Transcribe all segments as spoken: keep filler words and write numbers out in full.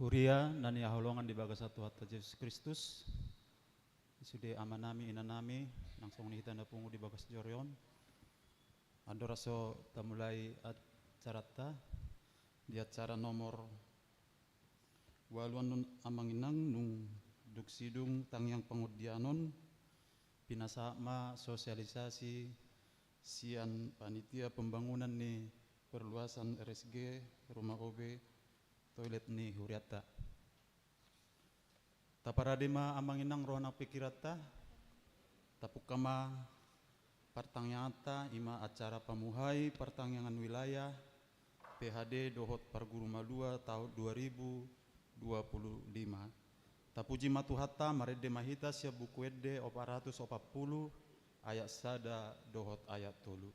Huria na hinaholongan di bagasan Tuhanta Jesus Kristus, sude amanami, inanami, nang songon i hita na pungu di bagas joro on. Andorang so tamulai acaranta, di acara nomor ualu on, amang inang, nunga dung sidung tangiang pangondian on, pinasahat ma sosialisasi sian panitia pembangunan ni perluasan R S G Rumah O B toilet ni hurianta. Taparade ma amang inang roha nang pingkiranta, tapungka ma partangianganta, i ma acara pamuhai partangiangan wilayah, P H D dohot parguru malua taon dua ribu dua puluh lima. Tapuji ma Tuhanta, marende ma hita sian Buku Ende opat ratus opat puluh ayat sada dohot ayat tolu.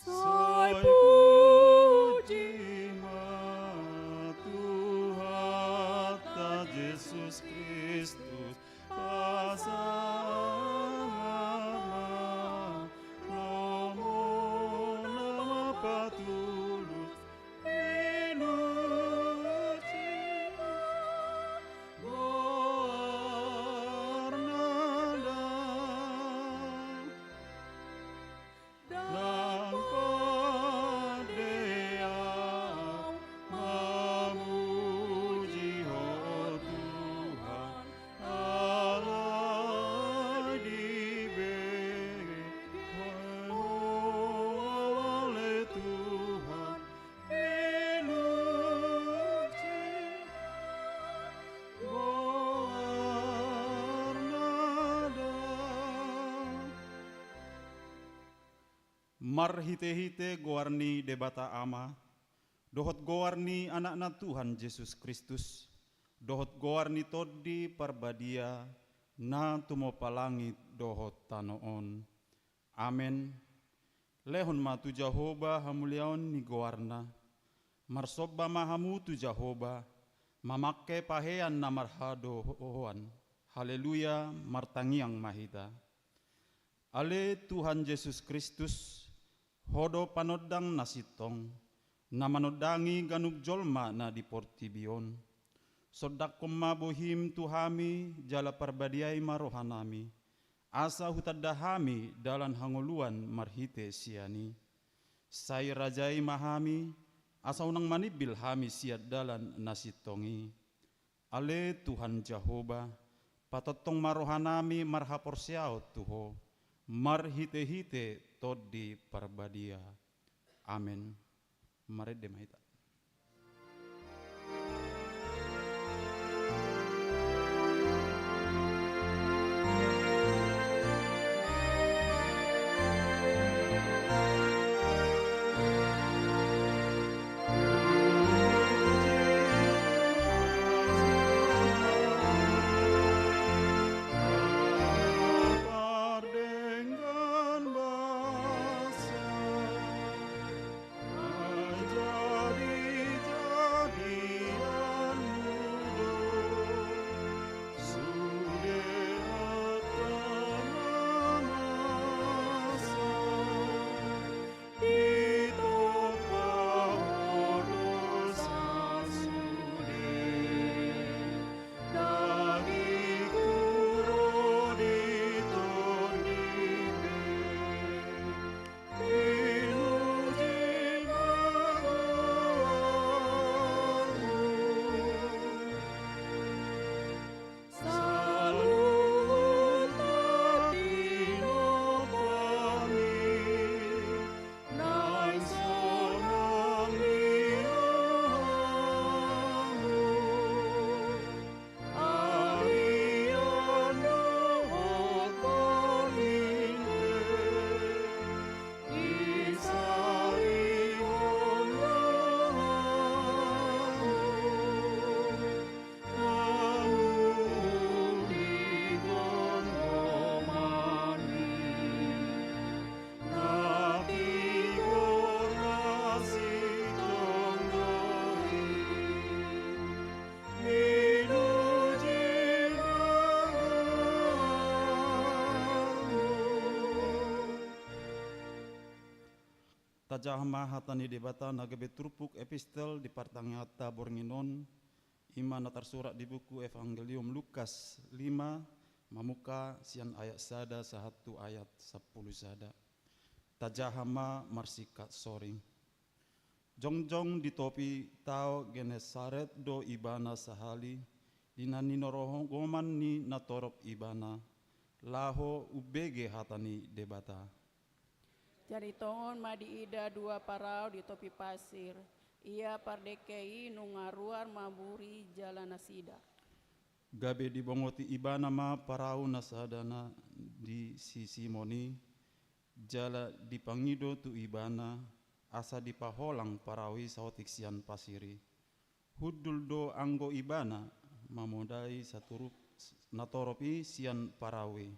Sai puji ma Tuhanta Jesus Kristus, pasahat ma lomo na mangapatulus, pinuji ma goarna. Ndang pande ahu mamuji Ho Tuhan, alai dibege Ho ale Tuhan, pinuji ma goarna. Marhitehite goar ni Debata Ama, dohot goar ni Anakna Tuhan Jesus Kristus, dohot goar ni Tondi Parbadia, na tumompa langit dohot tano on. Amen. Lehon ma tu Jahowa hamuliaon ni goarna. Marsomba ma hamu tu Jahowa, mamangke pahean na marhadohoan. Haleluya, martangiang ma hita. Ale Tuhan Jesus Kristus, Ho do panondang na sintong, na manondangi ganup jolma na di portibi on. Sondangkon ma bohim tu hami, jala parbadiai ma rohanami, asa hutanda hami dalan hangoluan marhite sian i. Sai rajai ma hami, asa unang manimbil hami sian dalan na sintong i. Ale Tuhan Jahowa, patongtong ma rohanami marhaporseaon tu Ho, marhitehite Tondi Parbadia. Amen. Marende ma hita. Pardenggan basa. Jadi Tajaha ma hata ni Debata na gabe turpuk epistel di partangianganta borngin on, i ma na tarsurat di buku Evangelium Lukas lima, mamungka sian ayat sada sahat tu ayat sampulu sada. Tajaha ma marsingkat soring. Jongjong di topi tao Genesaret do ibana sahali, di na ninorogoman ni natorop ibana, laho umbege hata ni Debata. Jadi tongon ma diida dua parau di topi pasir, ia pardengke i nunga ruar mamburi jala nasida. Gabe dibongoti ibana ma parau na sadana di si Simon i, jala dipangido tu ibana, asa dipaholang parau i saotik sian pasir i. Hundul do anggo ibana mamodai saturup natorop i sian parau i.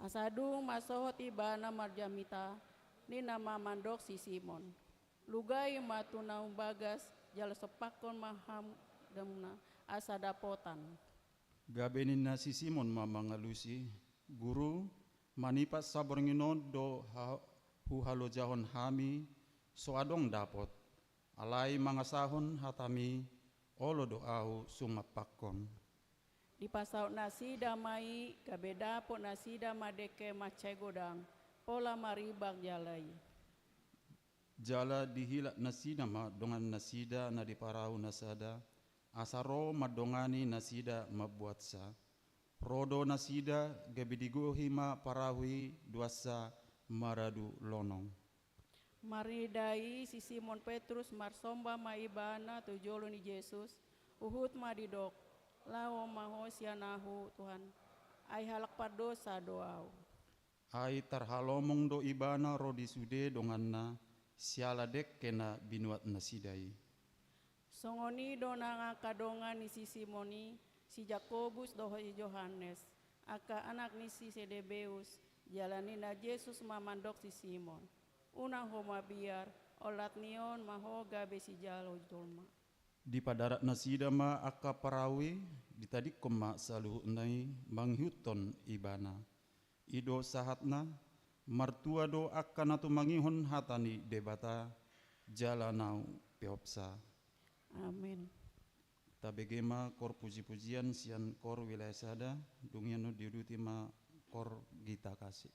Asa dung masohot ibana marjamita, ninna ma mandok si Simon: Lugai ma tu na umbagas, jala sompakkon ma hamu damuna, asa dapotan. Gabe ninna si Simon ma mangalusi: Guru, manipat saborngin on do ha-, huhalojahon hami, so adong dapot. Alai mangasahon hatami, olo do ahu sungampakkon. Dipasaut nasida ma i, gabe dapot nasida ma dengke mansai godang, pola maribak jala i. Jala dihilak nasida ma dongan nasida na di parau na sada, asa ro mandongani nasida mambuatsa. Ro do nasida, gabe digohi ma parau i duansa maradu lonong. Marnida i si Simon Petrus marsomba ma ibana tu jolo ni Jesus, huhut ma didok: Laho ma ho sian ahu, Tuhan, ai halak pardosa do ahu. Ai tarhalomong do ibana ro di sude donganna, siala dengke na binuat nasida i. Songon i do nang angka dongan ni si Simon i, si Jakobus dohot si Johannes, angka anak ni si Sebedeus. Jala ninna Jesus ma mandok si Simon: Unang ho mabiar, olat ni on ma ho gabe sijalo jolma. Dipadarat nasida ma angka parau i, ditadingkon ma saluhutna i mangihuthon ibana. I do sahatna, martua do angka na tumangihon hata ni Debata, jala na umpeopsa. Amen. Tabege ma kor puji-pujian sian kor wilayah sada, dung i annon diuduti ma kor gita kasih.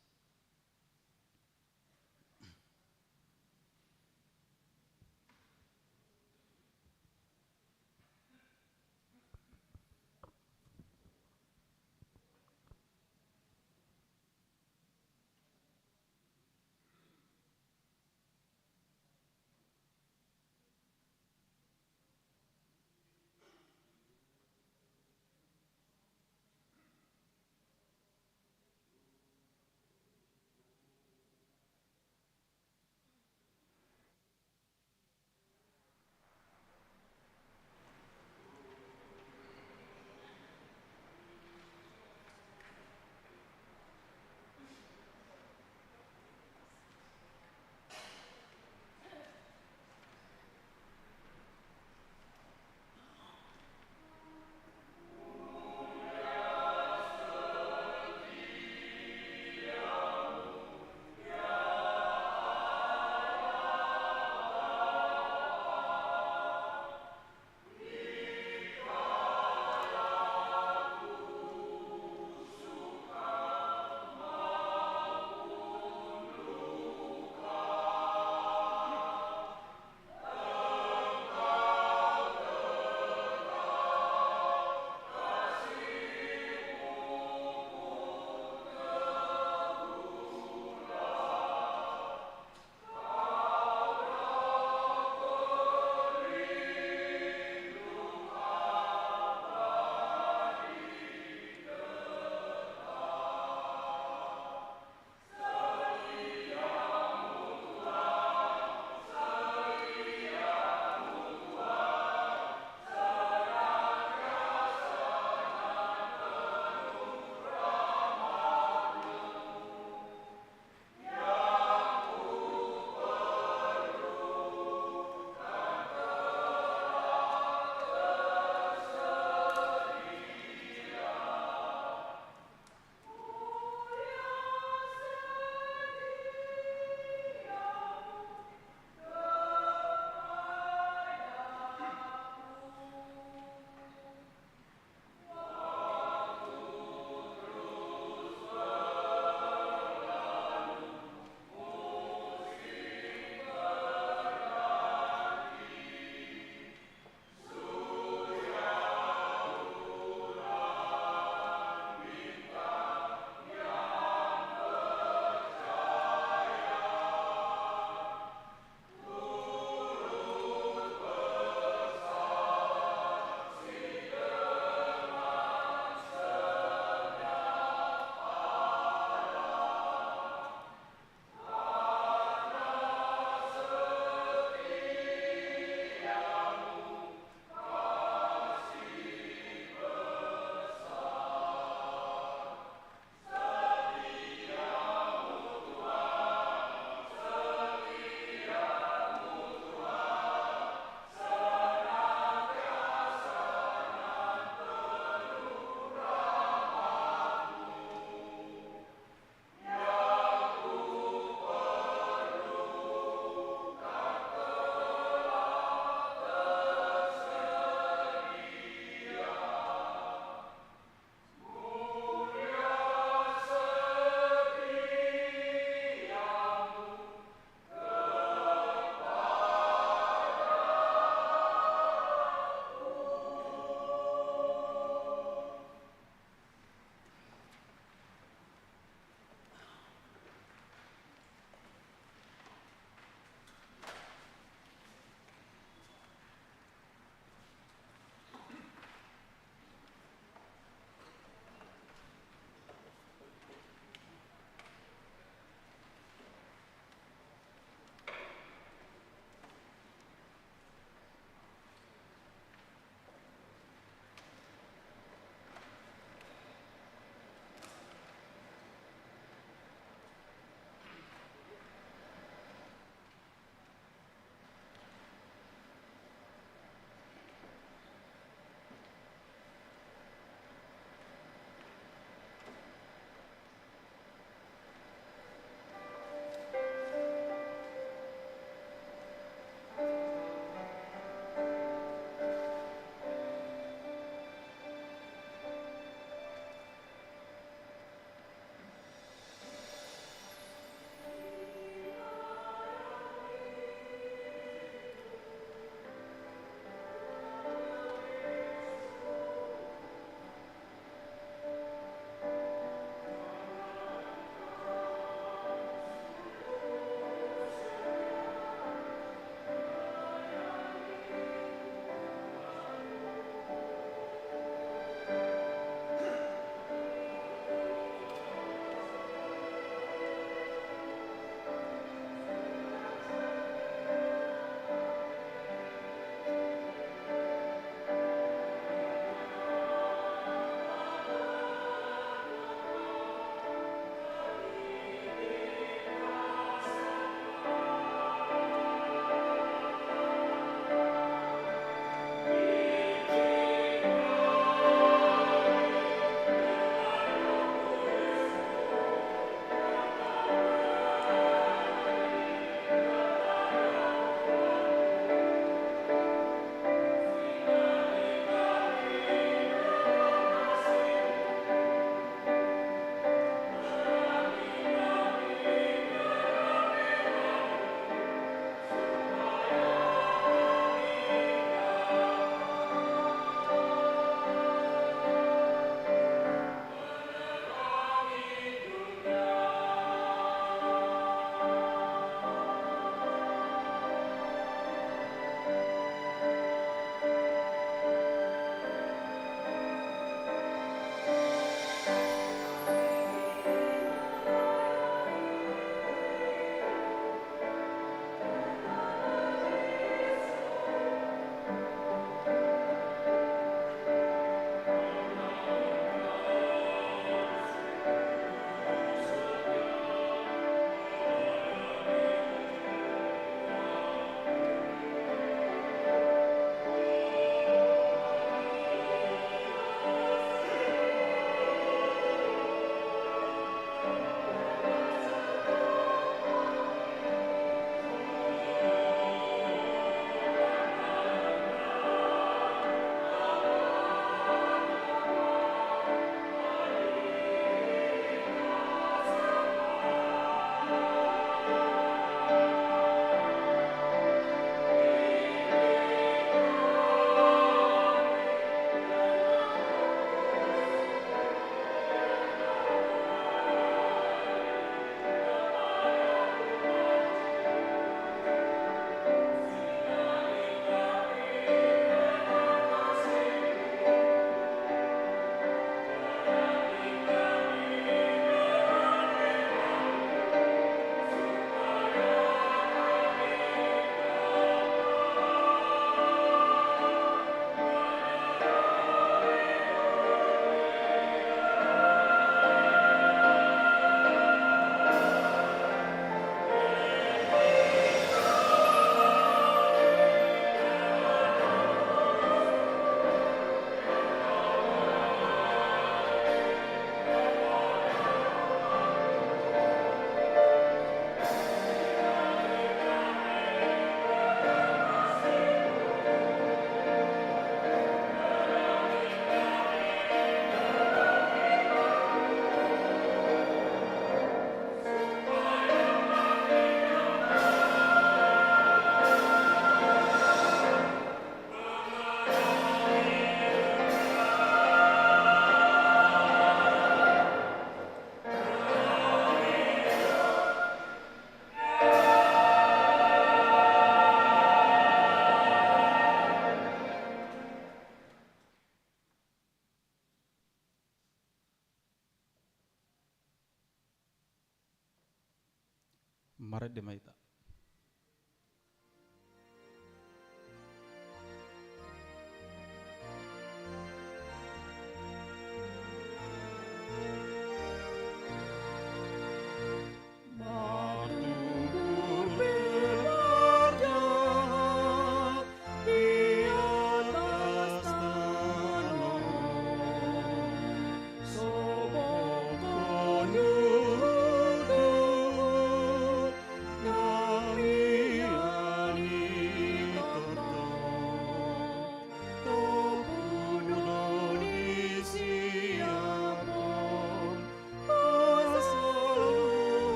Marende ma hita.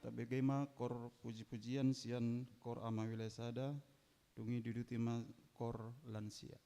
Tabege ma kor puji-pujian sian kor Ama Wilayah Sada, dung i diuduti ma kor lansia.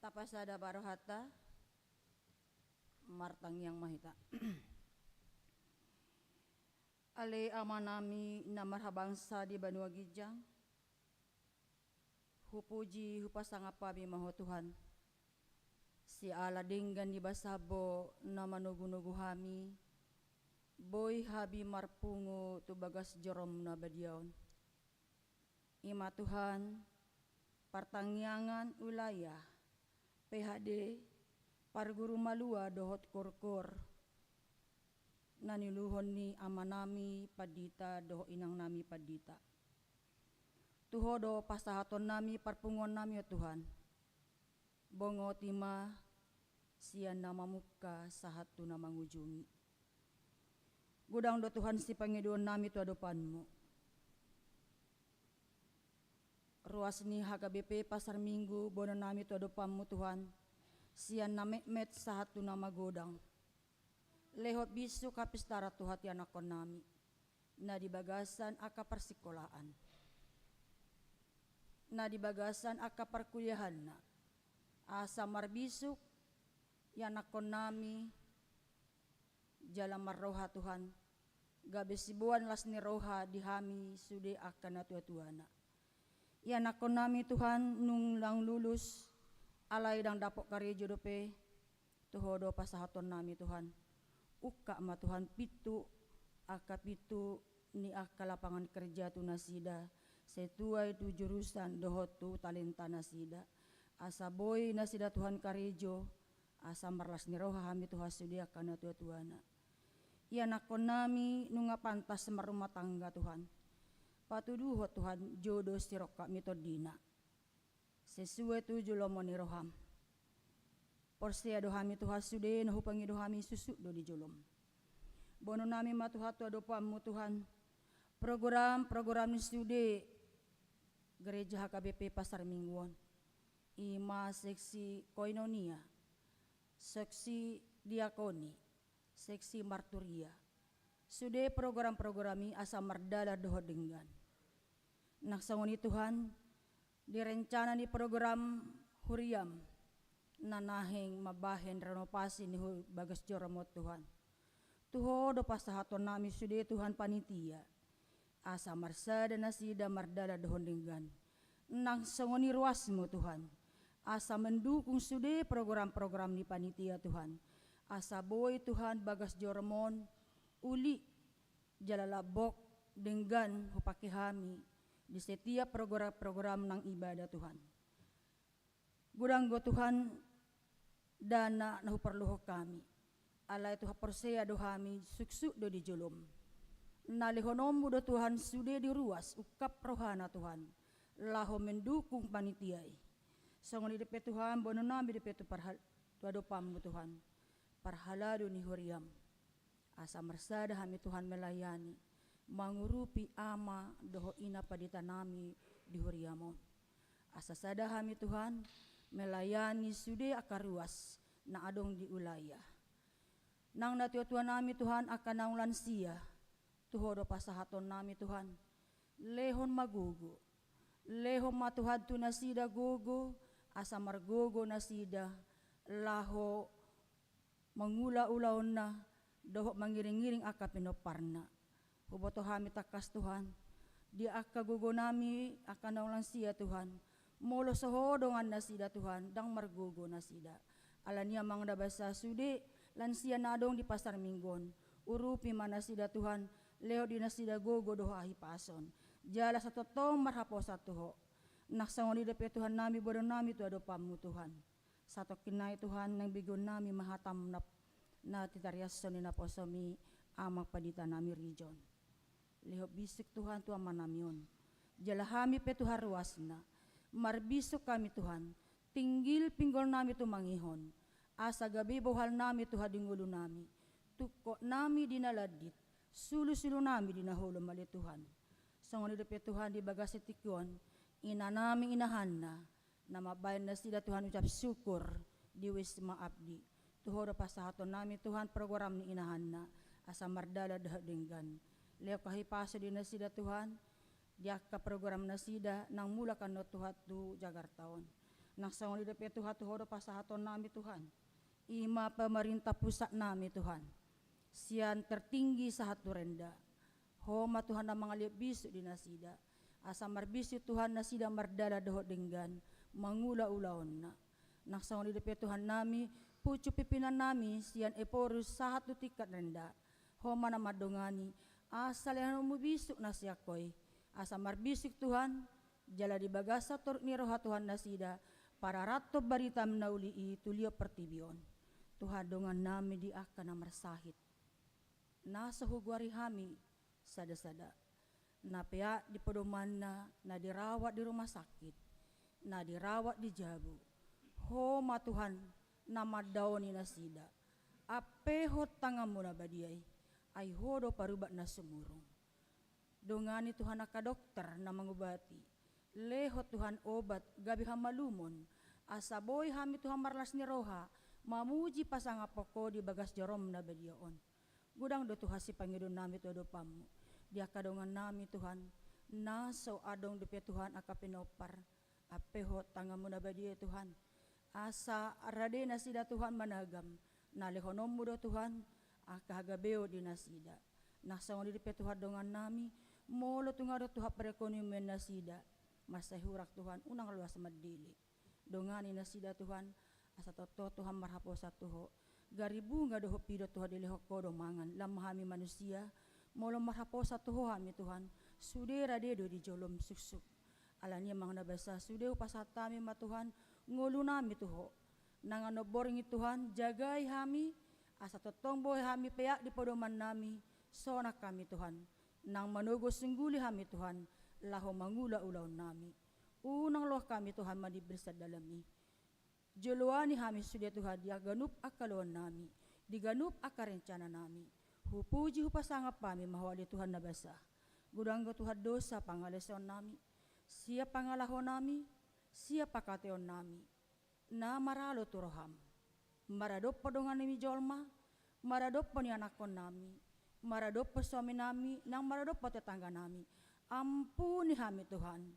Tapasada ma rohanta, martangiang ma hita. Ale Amanami na marhabangsa di banua ginjang, hupuji hupasangap hami ma Ho Tuhan, siala denggan ni basaM na manogunogu hami, boi hami marpungu tu bagas joroM na badia on. I ma Tuhan, partangiangan wilayah, P H D, parguru malua dohot korkor, na niuluhon ni amanami pandita dohot inangnami pandita. Tu Ho do pasahatonnami parpunguannami, o Tuhan. Bongoti ma sian na mamungka sahat tu na mangujungi. Godang do Tuhan sipangidoannami tu adopanMu. Ruas ni H K B P Pasar Minggu boanonnami tu adopanMu Tuhan, sian na metmet sahat tu na magodang. Lehon bisuk hapistaran tu hatian ianakkonnami, na di bagasan angka parsikolaan, na di bagasan angka parkuliahanna, asa marbisuk ianakkonnami jala marroha Tuhan, gabe siboan las ni roha di hami sude angka natuatuana. Ianakkonnami Tuhan nunga lulus, alai ndang dapot karejo dope, tu Ho do pasahatonnami Tuhan. Ungkap ma Tuhan pintu, angka pintu ni angka lapangan kerja tu nasida, sesuai tu jurusan dohot tu talenta nasida. Asa boi nasida Tuhan karejo, asa marlas ni roha hami Tuhan sude angka natuatuana. Ianakkonnami nunga pantas marrumah tangga Tuhan. Patuduhon Tuhan jodo sirongkap ni tondina. Sesuai tu joloan ni rohaM. Porsea do hami Tuhan sude, na hupangido hami suksuk do di joloM. Boanonnami ma Tuhan tu adopanMu Tuhan. Program-program ni sude Gereja H K B P Pasar Minggu on. I ma seksi koinonia, seksi diakoni, seksi marturia. Sude program-program i asa mardalan dohot denggan. Nang songon i Tuhan, di rencana ni program huriaM, na naeng mambahen renovasi ni hu-, bagas joroM on Tuhan. Tu Ho do pasahatonnami sude Tuhan panitia. Asa marsada nasida mardalan dohot denggan. Nang songon i ruasMu Tuhan. Asa mendukung sude program-program ni panitia Tuhan. Asa boi Tuhan bagas joroM on, uli jala lambok denggan hupake hami di setiap program-program nang ibadah Tuhan. Godang do Tuhan dana na huparluhon hami. Alai Tuhan porsea do hami suksuk do di joloM. Na lehononMu do Tuhan sude di ruas ungkap rohana Tuhan. Laho mendukung panitia i. Songon i dope Tuhan, boanonnami dope tu parhal-, tu adopanMu Tuhan. Parhalado ni huriaM. Asa marsada hami Tuhan melayani, mangurupi ama dohot ina panditanami di huriaM on. Asa sada hami Tuhan, melayani sude angka ruas, na adong di wilayah. Nang natuatuanami Tuhan angka naung lansia, tu Ho do pasahatonnami Tuhan. Lehon ma gogo. Lehon ma Tuhan tu nasida gogo, asa margogo nasida, laho mangula ulaonna, dohot mangiring-iring angka pinomparna. Huboto hami tangkas Tuhan, di angka gogonami angka naung lansia Tuhan, molo so Ho dongan nasida Tuhan, ndang margogo nasida. Alani i Amang Debata sude, lansia na adong di Pasar Minggu on, urupi ma nasida Tuhan, lehon di nasida gogo dohot hahipason. Jala satongtong marhaposan tu Ho. Nang songon i dope Tuhannami, boanonnami tu adopanMu Tuhan. Satongkin nai Tuhan, naeng begeonnami ma hataM na, na tinariashon ni naposoMi, Amang panditanami Rijon. Lehon bisuk Tuhan tu amanami on. Jala hami pe Tuhan ruasna. Marbisuk hami Tuhan. Tinggil pinggolnami tumangihon. Asa gabe bohalnami Tuhan di ngolunami. Tungkotnami di na landit. Sulusulunami di na holom ale Tuhan. Songon i dope Tuhan di bagas ni tingki on. Inanami inahanna. Na mambahen nasida Tuhan ucap syukur di Wisma Abdi. Tu Ho do pasahatonnami Tuhan program ni inahanna, asa mardalan dohot denggan. Lehon hahipason di nasida Tuhan, di angka program nasida naung mulak annon Tuhan tu Jakarta on. Nang songon i dope Tuhan, tu Ho do pasahatonnami Tuhan, i ma pemerintah pusatnami Tuhan, sian tertinggi sahat tu rendah. Ho ma Tuhan na mangaliat bisuk di nasida, asa marbisuk Tuhan nasida mardalan dohot denggan mangula ulaonna. Nang songon i dope Tuhannami, pucuk pimpinannami sian Ephorus sahat tu tingkat rendah, Ho ma na mandongani, asa lehononmu bisuk na sian Ho i, asa marbisuk Tuhan, jala di bagasan toruk ni roha Tuhan nasida pararathon baritam na uli i tu liat portibi on. Tuhan, dongannami di angka na marsahit, na so hugoari hami sadasada, na peak di podomanna, na dirawat di rumah sakit, na dirawat di jabu. Ho ma Tuhan na mandaoni nasida. Ampehon tanganmu na badia i, ai Ho do parubat na sumurung. Dongani Tuhan angka dokter na mangubati. Lehon Tuhan obat gabe hamalumon, asa boi hami Tuhan marlas ni roha mamuji pasangaphon Ho di bagas jarom na badia on. Godang do Tuhan sipangidoannami tu adopanmu. Di angka dongannami Tuhan, na so adong dope Tuhan angka pinompar, ampehon tanganmu na badia i Tuhan, asa rade nasida Tuhan managam, na lehononmu do Tuhan angka hagabeon di nasida. Nang songon i dope Tuhan dongannami, molo tung adong Tuhan perekonomian nasida mansai hurang Tuhan, unang loas mandele. Dongani nasida Tuhan, asa tongtong Tuhan marhaposan tu Ho. Gari bunga dohot pidong Tuhan dilehon Ho do mangan, lam ma hami manusia, molo marhaposan tu Ho hami Tuhan, sude rade do di jolom suksuk. Alani i amang na basa, sude hupasahat hami ma Tuhan ngolunami tu Ho. Nang annon borngin Tuhan, jagai hami, asa tongtong boi hami peak di podomannami, sonang hami Tuhan. Nang manogot sungguli hami Tuhan, laho mangula ulaonnami. Unang loas hami Tuhan manimbir sian dalan i. Joloani hami sude Tuhan di ganup angka ulaonnami, di ganup angka rencananami. Hupuji hupasangap hami ma Ho ale Tuhan na basa. Godang do Tuhan dosa pangalaosionami, sian pangalahonami, sian pangkataionami, na maralo tu roham. Maradophon donganmi jolma, maradophon ianakhonnami, maradophon suaminami, nang maradophon tetangganami. Ampuni hami Tuhan,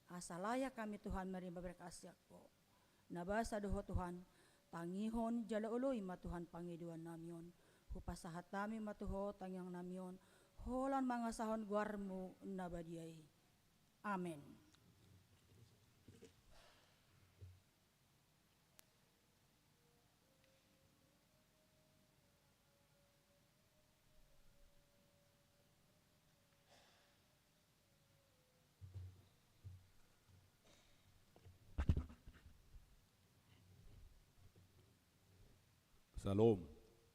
asa layak hami Tuhan marimba berkas sian Ho. Na basa do Ho Tuhan, tangihon jala oloi ma Tuhan pangidoannami on. Hupasahat hami ma tu Ho tangiangnami on, holan mangasahon goarmu na badia i. Amen. Syalom.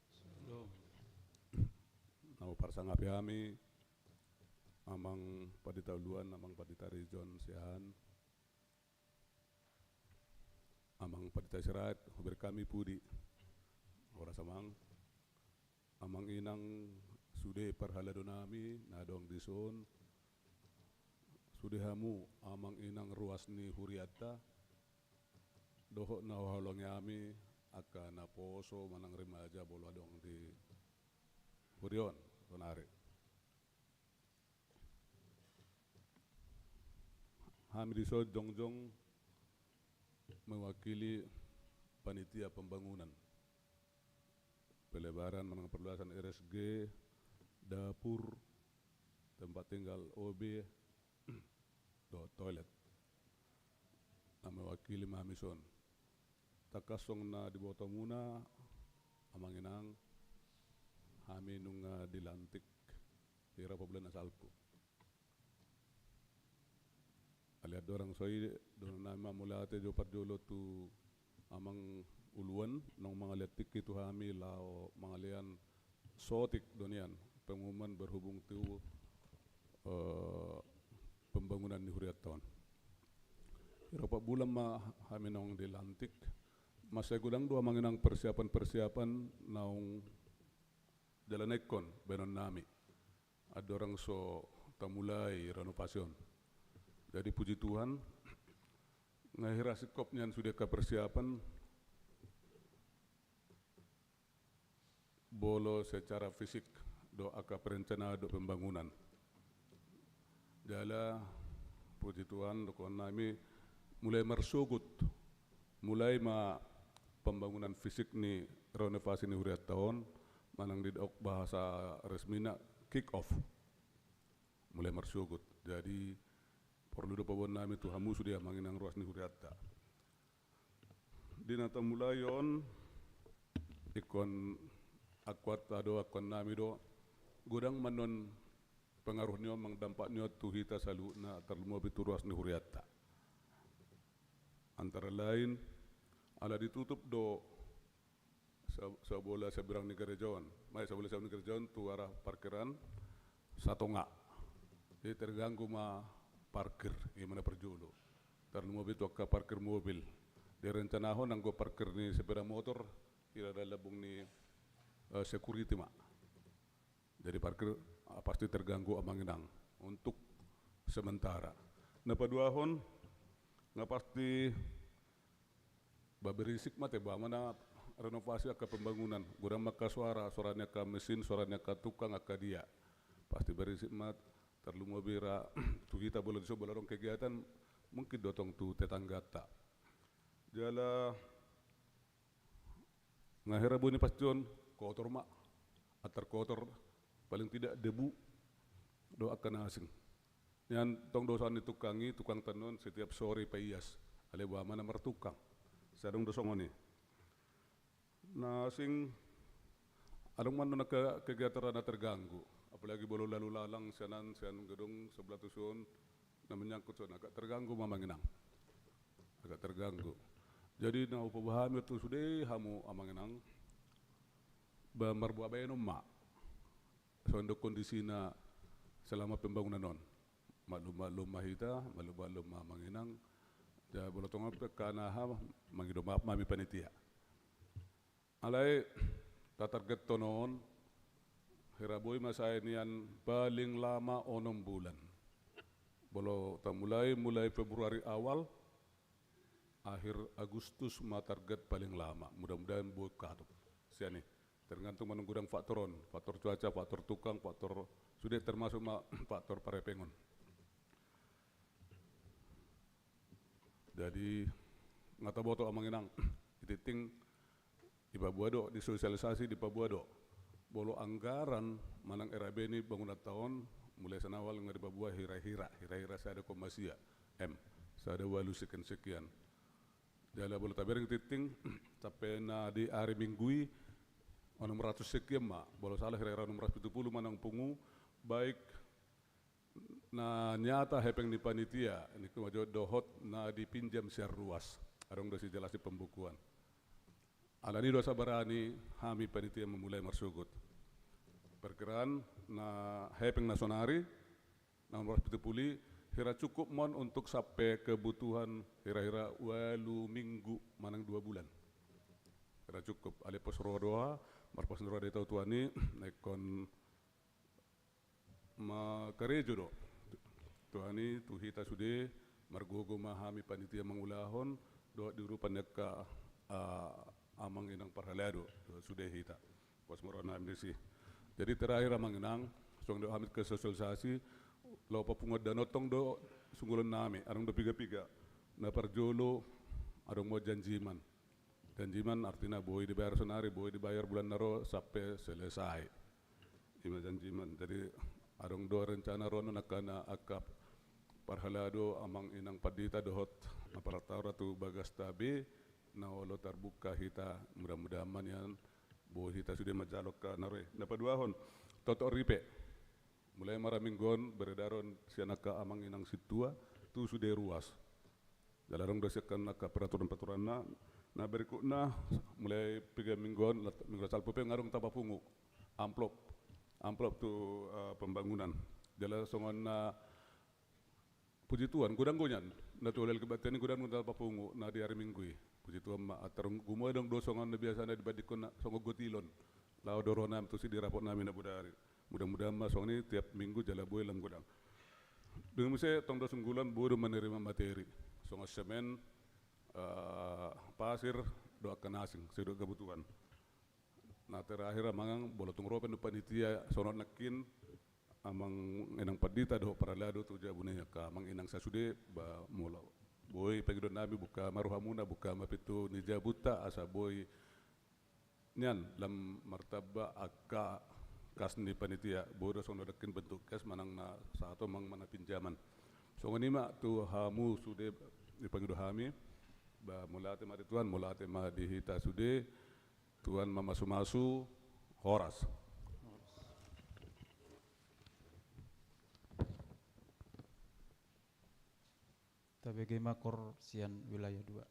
Syalom. Na huparsangapi hami Amang Pandita Uluan, Amang Pandita Rizon Siahaan, Amang Pandita Sirait, hubereng hami pudi. Horas Amang. Amang inang sude parhaladonami na adong dison, sude hamu amang inang ruas ni hurianta, dohot na huhaholongi hami angka naposo manang remaja molo adong di huria on saonari. Hami dison jongjong mewakili panitia pembangunan, pelebaran manang perluasan R S G, dapur, tempat tinggal O B, dohot toilet. Na mewakili ma hami dison. Tangkas songon na dibotomuna, amang inang, hami nunga dilantik hira opat bulan na salpu. Alai andorang so i, dohononnami ma mauliate jo parjolo tu Amang Uluan, naung mangalean tingki tu hami laho mangalean sotik do nian pengumuman berhubung tu, eh, pembangunan ni hurianta on. Hira opat bulan ma hami naung dilantik, mansai godang do amang inang persiapan-persiapan naung dijalanhon bahenonnami andorang so tamulai renovasi on. Jadi puji Tuhan, nga hira singkop nian sude angka persiapan, molo secara fisik dohot angka perencanaan dohot pembangunan. Jala puji Tuhan, dohononnami mulai marsogot Mulai ma pembangunan fisik ni renovasi ni hurianta on, manang didok bahasa resmina kick off. Mulai marsogot. Jadi porlu do paboaonnami tu hamu sude amang inang ruas ni hurianta. Di na tamulai on, ingkon angkuanta do, angkuannami do, godang ma annon pengaruh ni on, manang dampak ni on tu hita saluhutna, tarlumobi tu ruas ni hurianta. Antara lain, ala ditutup do sa-, sabola seberang ni gareja on. Mai sabola seberang ni gareja on tu arah parkiran satonga. Jadi terganggu ma parkir, i ma na parjolo. Tarlumobi tu angka parkir mobil. Direncanahon anggo parkir ni sepeda motor, hira dalan lambung ni, eh, security ma. Jadi parkir, ah, pasti terganggu amang inang untuk sementara. Na paduahon, nga pasti ba berisik ma te ba, mana renovasi angka pembangunan. Godang ma angka suara, suara ni angka mesin, suara ni angka tukang, angka dia. Pasti berisik ma, tarlumobi ra tu hita, molo dison molo adong kegiatan, mungkin do tong tu tetanggata. Jala nga hira boi ni pasti on, kotor ma. Antar kotor, paling tidak debu dohot angka na asing. Nian tong do songon ni tukang i, tukang tenun setiap sore paias. Alai boha ma na martukang. Sai adong do songon i. Na asing, adong ma annon angka kegiatan na terganggu. Apalagi molo lalu lalang sian an, sian gedung sebelah tuson, na menyangkut songon, agak terganggu ma amang inang. Agak terganggu. Jadi na hupahami tu sude hamu amang inang, ba marboa baenon ma songon do kondisina selama pembangunan on. Maklum-maklum ma hita, maklum-maklum ma amang inang. Jadi molo tongon pe angka na aha, mangido maaf ma hami panitia. Alai tatargethon on, hira boi ma sae nian paling lama onom bulan. Molo tamulai, mulai Februari awal, akhir Agustus ma target paling lama. Mudah-mudahan boi katup. Sian i. Tergantung ma annon godang faktor on. Faktor cuaca, faktor tukang, faktor sude, termasuk ma faktor parhepengon. Jadi nga taboto amang inang, i tingting dipaboa do, disosialisasi dipaboa do. Molo anggaran manang R A B ni bangunanta on, mulai sian awal nga dipaboa hira-hira, hira-hira sada koma sia M, sada ualu sekian-sekian. Jala molo tabereng tingting, sampe na di ari Minggu i, onom ratus sekian ma, molo sala hira-hira onom ratus pitu pulu manang pungu, baik na nyata hepeng ni panitia, ni kemajuan dohot na dipinjam sian ruas. Adong do sijalasi pembukuan. Alani do asa barani hami panitia memulai marsogot. Perkiraan na hepeng na sonari, na onom ratus pitu pulu i, hira cukup ma on untuk sampe kebutuhan hira-hira ualu minggu manang dua bulan. Hira cukup, alai pos roha do, marpos ni roha do hita tu Tuhan i, na ingkon ma karejo do. Tuhan i tu hita sude, margogo ma hami panitia mangulahon, dohot di urupan ni angka, ah, amang inang parhalado, dohot sude hita. Pos ma roha nami disi. Jadi terakhir amang inang, songon didok hami angka sosialisasi, laho papunguan dana on tong do sunggulon nami, adong do piga-piga. Na parjolo, adong ma on janjiman. Janjiman artina boi dibayar sonari, boi dibayar bulan na ro, sampe selesai. I ma janjiman. Jadi adong do rencana ro annon angka na, angka parhalado, amang inang pandita dohot na partaura tu bagasta be, na olo tarbuka hita, mudah-mudahan ma nian boi hita sude manjalo angka na ro i. Na paduahon, totok ripe. Mulai ma ari Minggu on beredaron sian angka amang inang sintua tu sude ruas. Jala adong do sian angka peraturan-peraturanna. Na berikutna, mulai piga minggu on, lat-, minggu salpu pe nga adong tapapungu. Amplop. Amplop tu, eh, pembangunan. Jala songon na, puji Tuhan, godang do nian. Na tu Holan Kebaktian i godang do tapapungu, na di ari Minggu i. Puji Tuhan ma, antar gumoe adong do songon na biasana dibandingkon na songon gotilon. Laho do roha nami tusi di rapot nami na bodari. Mudah-mudahan ma songon i tiap minggu jala boi lam godang. Dung i muse tong do sunggulon boi do menerima materi. Songon semen, eh, pasir, dohot angka na asing, sesuai dohot kebutuhan. Na terakhir amang inang, molo tung ro pe annon panitia songon nangkin, amang inang pandita dohot parhalado tu jabu ni angka amang inang sasude, ba molo Boi pangidoannami, buka ma rohamuna, buka ma pintu ni jabunta, asa boi nian lam martamba angka kas ni panitia, boi do songon na dengkin bentuk kes manang na sahat manang na pinjaman. Songon i ma tu hamu sude, dipangido hami. Ba, mauliate ma di Tuhan, mauliate ma di hita sude. Tuhan mamasumasu. Horas. Tabege ma kor sian wilayah dua.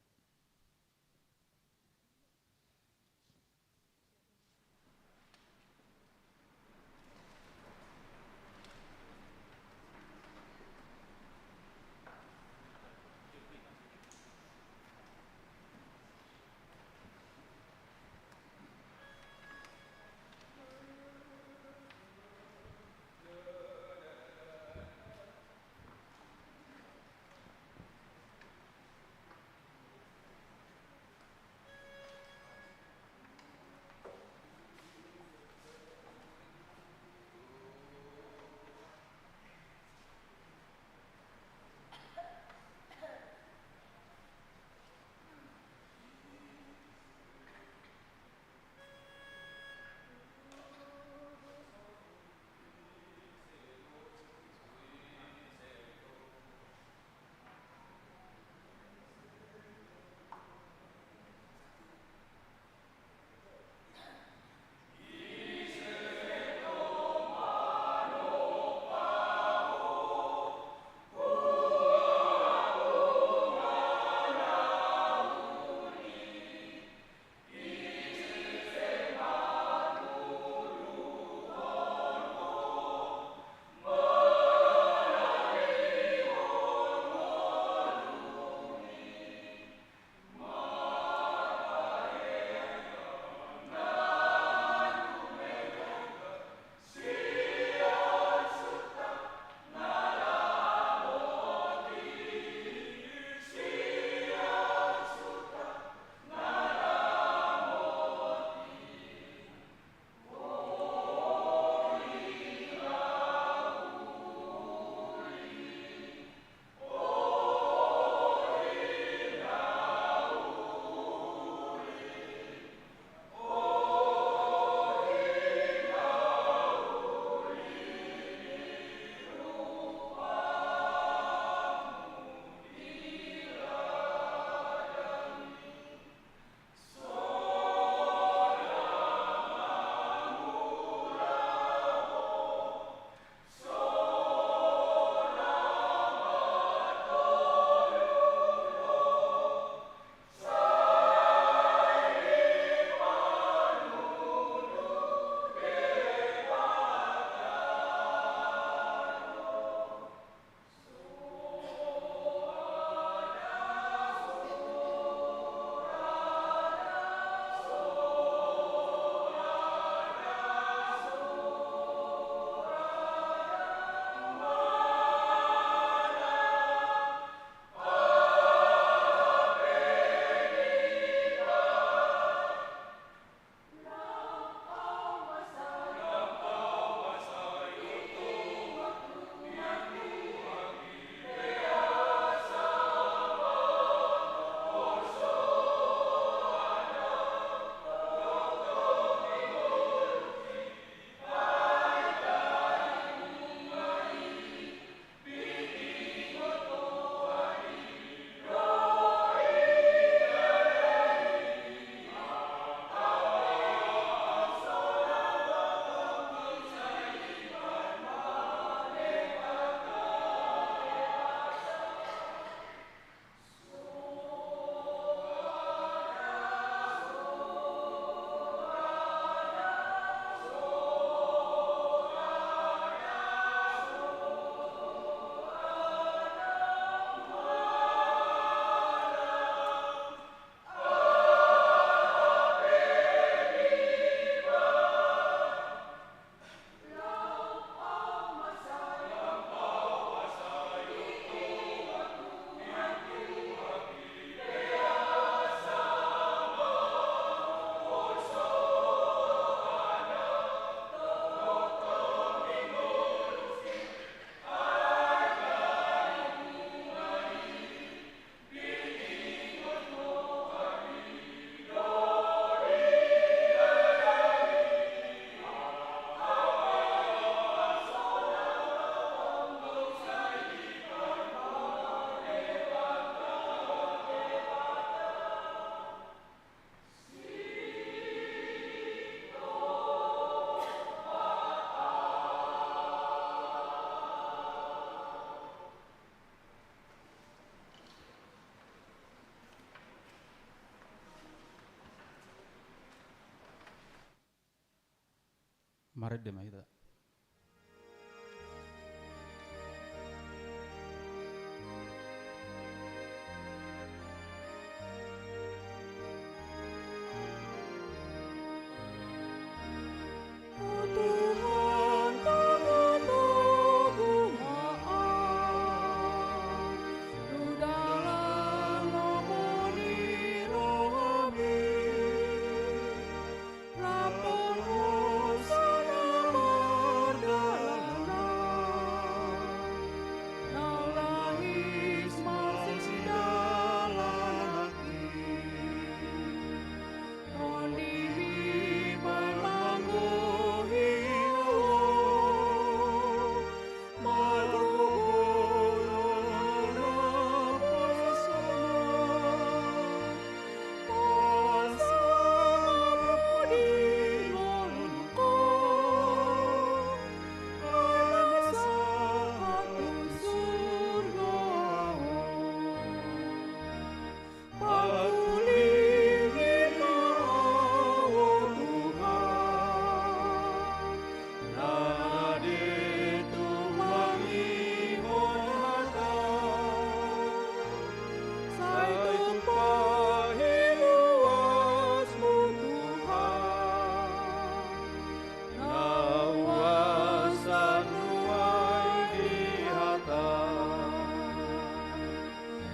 Marende ma hita.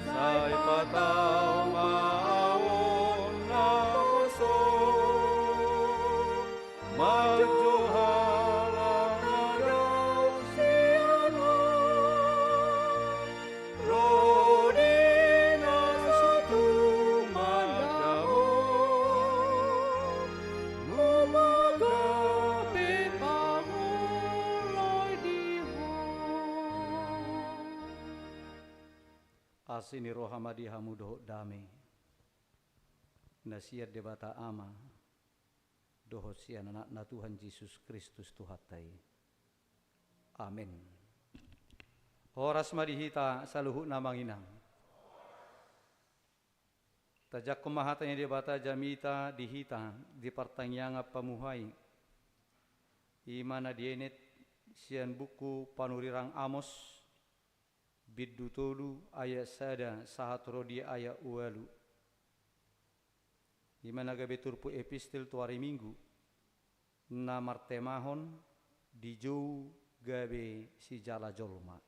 Sai patau ma ahu naposo, manjalo halak na dao sian Ho, ro di na so tumanda Ho, nunga gabe pangoloi di Ho. Asi ni roha ma di hamu dohot dame na sian Debata Ama dohot sian Anakna Tuhan Jesus Kristus Tuhanta i. Amen. Horas ma di hita saluhutna, amang inang. Tajangkon ma hata ni Debata jamita di hita di partangiangan pamuhai. I ma na dienet sian buku Panurirang Amos, bindu tolu, ayat sada sahat ro di ayat ualu. I ma na gabe turpuk epistel tu ari Minggu, na martemahon dijou gabe sijala jolma.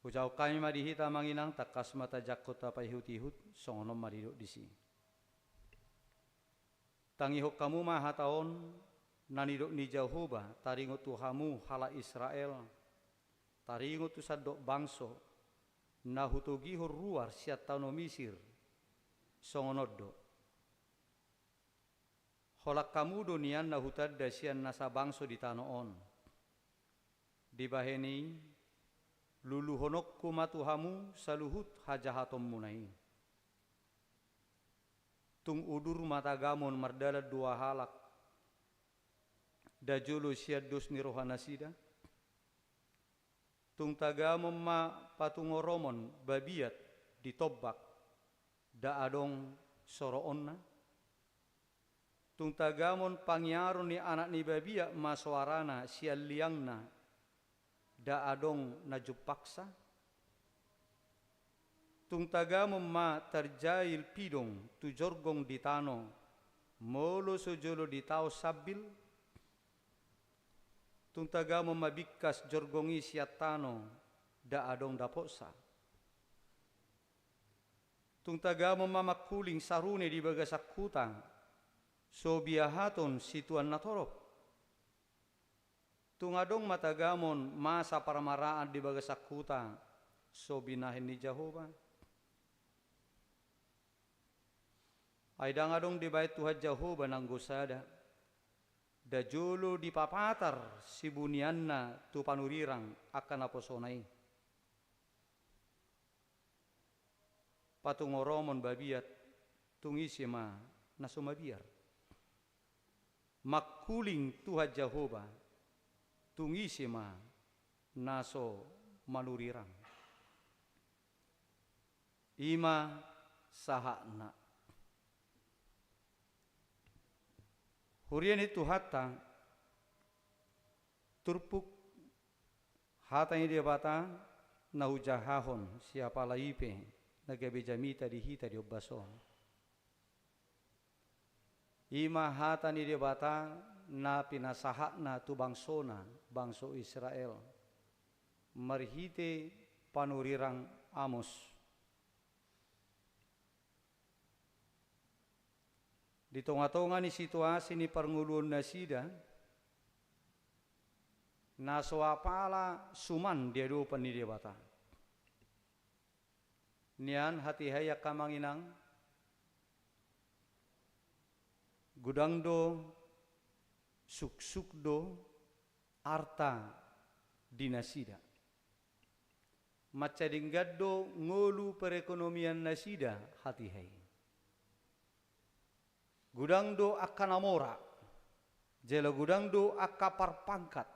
Hujahahon hami ma di hita, amang inang, tangkas ma tajangkon tapaihutihut, songon on ma didok disi. Tangihon hamu ma hata on, na nidok ni Jahowa taringot tu hamu halak Israel, taringot tu sandok bangso, na hutogihon ruar sian tano Misir, songon on do: Holan hamu do nian na hutanda sian nasa bangso di tano on. Dibahen i, luluhononku ma tu hamu saluhut hajahatonmuna i. Tung udur ma tagamon mardalan dua halak, nda jolo sian dos ni rohanasida? Tung tagamon ma patungoromon babiat di tombak, nda adong soroonna? Tung tagamon pangiaron ni anak ni babiat ma soarana sian liangna, nda adong na jumpangsa? Tung tagamon ma tarjail pidong tu jorgong di tano, molo so jolo ditaon sambil? Tung tagamon ma bingkas jorgong i sian tano, nda adong dapotsa? Tung tagamon ma mangkuling sarune di bagasan huta, so biahaton situan na torop? Tung adong ma tagamon masa parmaraan di bagasan huta, so binahen ni Jahowa? Ai ndang adong dibahen Tuhan Jahowa nanggo sada, nda jolo dipapatar sibunianna tu panurirang angka naposona i. Patungoromon babiat, tung ise ma na so mabiar? Mangkuling Tuhan Jahowa, tung ise ma na so manurirang? I ma sahatna. Huria ni Tuhanta, Turpuk hata ni Debata na hujahahon siapala i pe na gabe jamita di hita di ombas on. I ma hata ni Debata na pinasahatna tu bangsona, bangso Israel, marhite panurirang Amos. Di tongatonga ni situasi ni parngoluonnasida, na so apala suman di adopan ni Debata. Nian hatiha i angka amang inang, godang do, suksuk do arta di nasida. Mansai denggan do ngolu perekonomiannasida hatiha i. Godang do angka na mora, jala godang do angka parpangkat.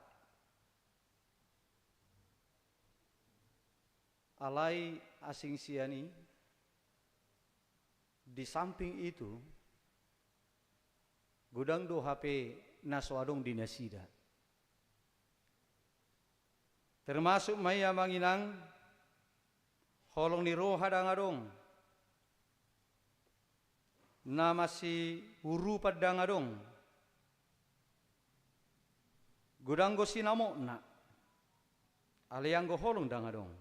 Alai asing sian i, di samping itu, godang do hape na so adong di nasida. Termasuk ma i amang inang, holong ni roha ndang adong, na masiurupan ndang adong, godang do sinamotna, alai anggo holong ndang adong.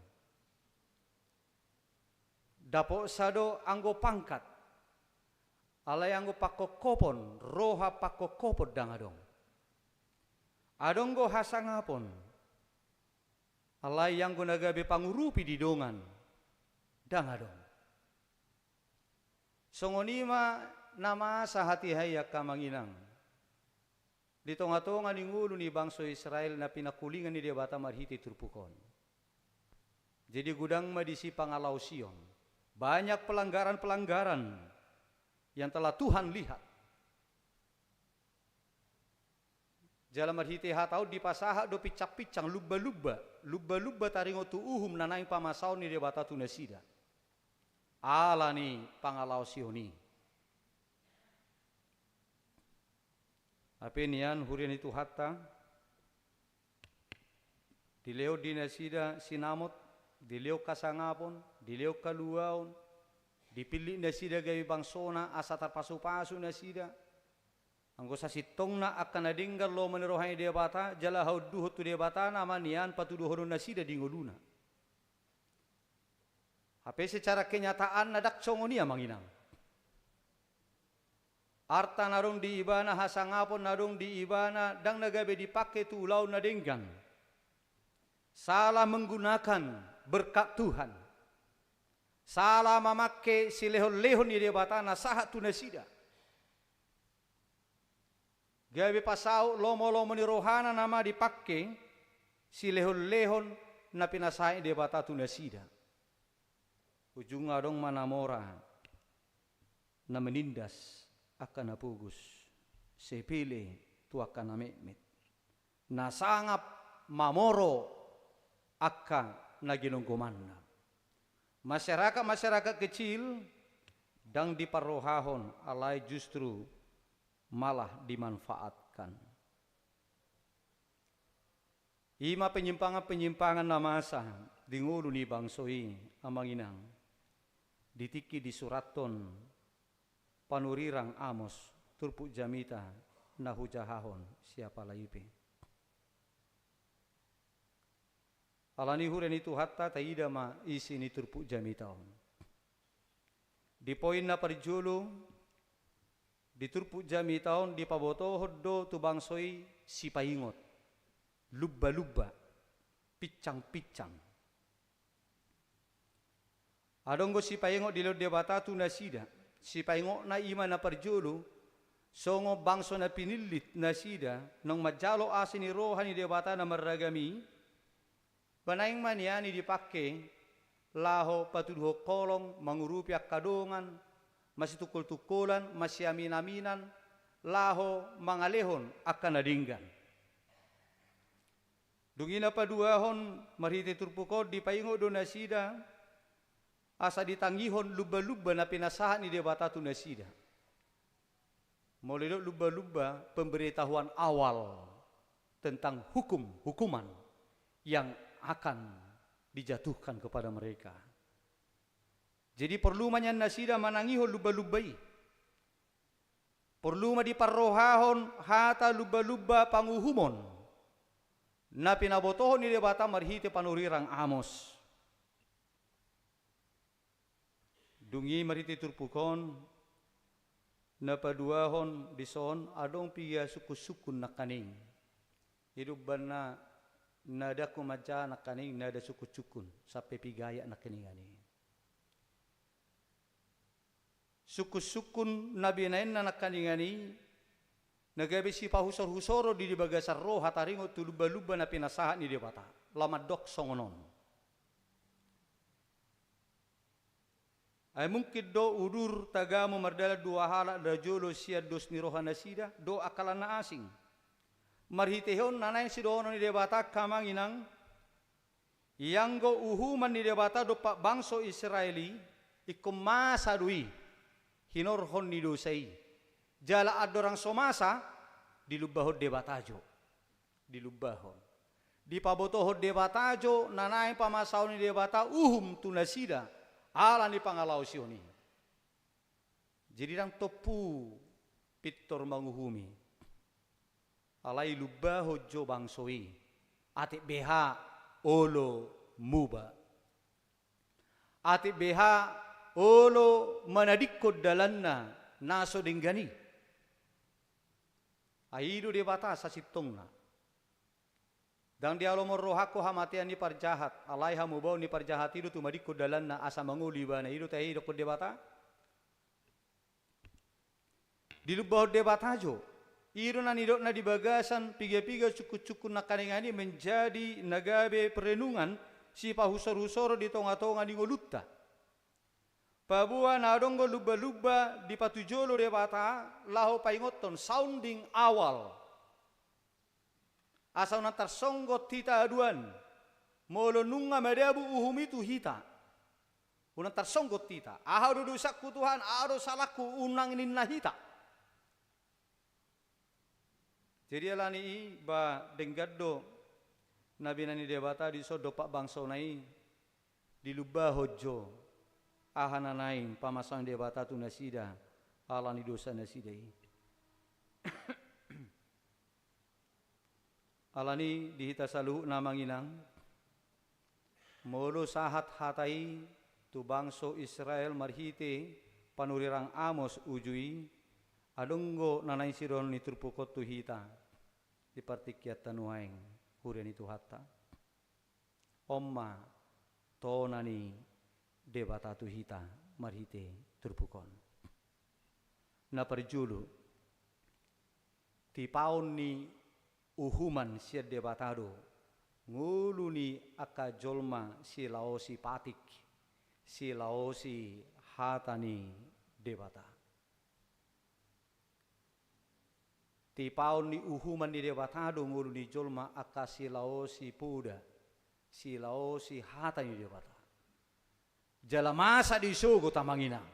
Dapotsa do anggo pangkat, alai anggo pangkophopon, roha pangkophopon ndang adong. Adong do hasangapon, alai anggo na gabe pangurupi di dongan ndang adong. Songon i ma na masa hatiha i angka amang inang, di tongatonga ni ngolu ni bangso Israel na pinangkulingan ni Debata marhite turpuk on. Jadi godang ma disi pangalaosion. Banyak pelanggaran-pelanggaran yang telah Tuhan lihat. Jala marhite hata on dipasahat do pinsang-pinsang, lumba-lumba, lumba-lumba taringot tu uhum na naeng pamasaon ni Debata tu nasida. Ala ni pangalaosion i. Hape nian huria ni Tuhanta, dilehon di nasida sinamot, dilehon hasangapon, dilehon haluaon, dipillit nasida gabe bangsona asa tarpasu-pasu nasida. Anggo sasintongna angka na denggan lomo ni roha ni Debata, jala haunduhon tu Debata nama nian patuduhonon nasida di ngoluna. Hape secara kenyataanna ndang songon i amang inang. Arta na adong di ibana, hasangapon na adong di ibana, ndang na gabe dipangke tu ulaon na denggan. Salah menggunakan berkat Tuhan. Salah mamangke silehon-lehon ni Debata na sahat tu nasida. Gabe pasaut lomo-lomo ni rohana nama dipangke silehon-lehon na pinasahat ni Debata tu nasida. Ujungna adong ma na mora, na menindas angka na pogos, sepele tu angka na metmet, na sangap mamoro angka na ginonggomanna. Masyarakat-masyarakat kecil ndang diparrohahon, alai justru malah dimanfaatkan. I ma penyimpangan-penyimpangan na masa di ngolu ni bangso i, amang inang, di tingki disurathon panurirang Amos turpuk jamita na hujahahon siapala i pe. Alani i huria ni Tuhanta, taida ma isi ni turpuk jamita on. Di poin na parjolo, di turpuk jamita on dipabotohon do tu bangso i sipaingot, lumba-lumba, pinsang-pinsang. Adong do sipaingot dilehon Debata tu nasida. Sipaingotna i ma na parjolo, songon bangso na pinillit nasida, naung manjalo asi ni roha ni Debata na marragam i, ba naeng ma nian i dipangke laho patuduhon holong, mangurupi angka dongan, masitungkol-tungkolan, masiamin-aminan, laho mangalehon angka na denggan. Dung i na paduahon, marhite turpuk on dipaingot do nasida, asa ditangihon lumba-lumba na pinasahat ni Debata tu nasida. Molo didok lumba-lumba, pemberitahuan awal. tentang hukum, hukuman yang akan dijatuhkan kepada mereka. Jadi porlu ma nian nasida manangihon lumba-lumba i. Porlu ma diparrohahon hata lumba-lumba panguhumon na pinabotohon ni Debata marhite panurirang Amos. Dung i marhite turpuk on, na paduahon dison adong piga sungkun-sungkun nangkaning. I do umbahen na nada hukuman ja nangkaning, nada sungkun-sungkun, sampe piga ayat nangkaningan i. Sungkun-sungkun na binaenna nangkaningan i, na gabe sipahusor-husoron di, di bagasan roha taringot tu lumba-lumba na pinasahat ni Debata. Laho mandok songon on. Ai mungkin do udur tagamu mardalan dua halak na jolo sian dos ni roha nasida, dohot angka na asing. Marhitehon na naeng sidohonon ni Debata, angka amang inang, ianggo uhuman ni Debata dompak bangso Israel i, ingkon masa do i hinorhon ni dosa i. Jala andorang so masa, dilumbahon Debata jo. Dilumbahon. Dipabotohon Debata jo na naeng pamasaon ni Debata uhum tu nasida, ala ni pangalaosion i. Jadi ndang tompu pintor manguhumi. Alai lumbahon jo bangso i. Atik beha olo muba. Atik beha olo manadingkon dalanna na so denggan i. Ai i do Debata sasintongna. Ndang dialomon rohangku hamatean ni parjahat, alai hamubaon ni parjahat i do tumadingkon dalanna asa mangolu ibana, i do tahe didokkon Debata. Dilumbahon Debata jo. I do na nidokna di bagasan piga-piga sungkun-sungkun nangkaningan i menjadi na gabe perenungan sipahusor-husoron di tonga-tonga ni ngolunta. Paboa na adong do lumba-lumba dipatujolo Debata laho paingothon, sounding awal. Asa unang tarsonggot hita aduan, molo nunga madabu uhum i tu hita. Unang tarsonggot hita. Aha do dosangku Tuhan, aha do salangku, unang ninna hita. Jadi alani i ba denggan do na binaen ni Debata dison dompak bangsona i, dilumbahon jo aha na naeng pamasaon Debata tu nasida ala ni dosa nasida i. Alani di hita saluhutna amang inang, molo sahat hata i tu bangso Israel marhite panurirang Amos uju i, adong do na naeng sidohonon ni turpuk on tu hita di partingkianta nuaeng, huria ni Tuhanta. On ma tona ni Debata tu hita marhite turpuk on. Na parjolo, tipaon ni uhuman sian Debata do ngolu ni angka jolma silaosi patik, silaosi hata ni Debata. Tipaon ni uhuman ni Debata do ngolu ni jolma angka silaosi poda, silaosi hata ni Debata. Jala masa do i sogot amang inang.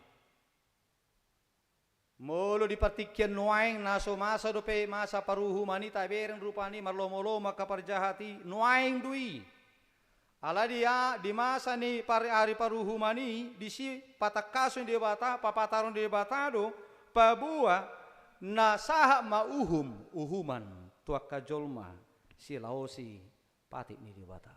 Molo di partingkian nuaeng na so masa dope masa paruhuman i, tabereng rupani marlomo-lomo angka parjahat i, nuaeng do i. Alai di a-, di masa ni par-, ari paruhuman i, disi patangkason Debata, papataron Debata do, paboa na sahat ma uhum, uhuman tu angka jolma silaosi patik ni Debata.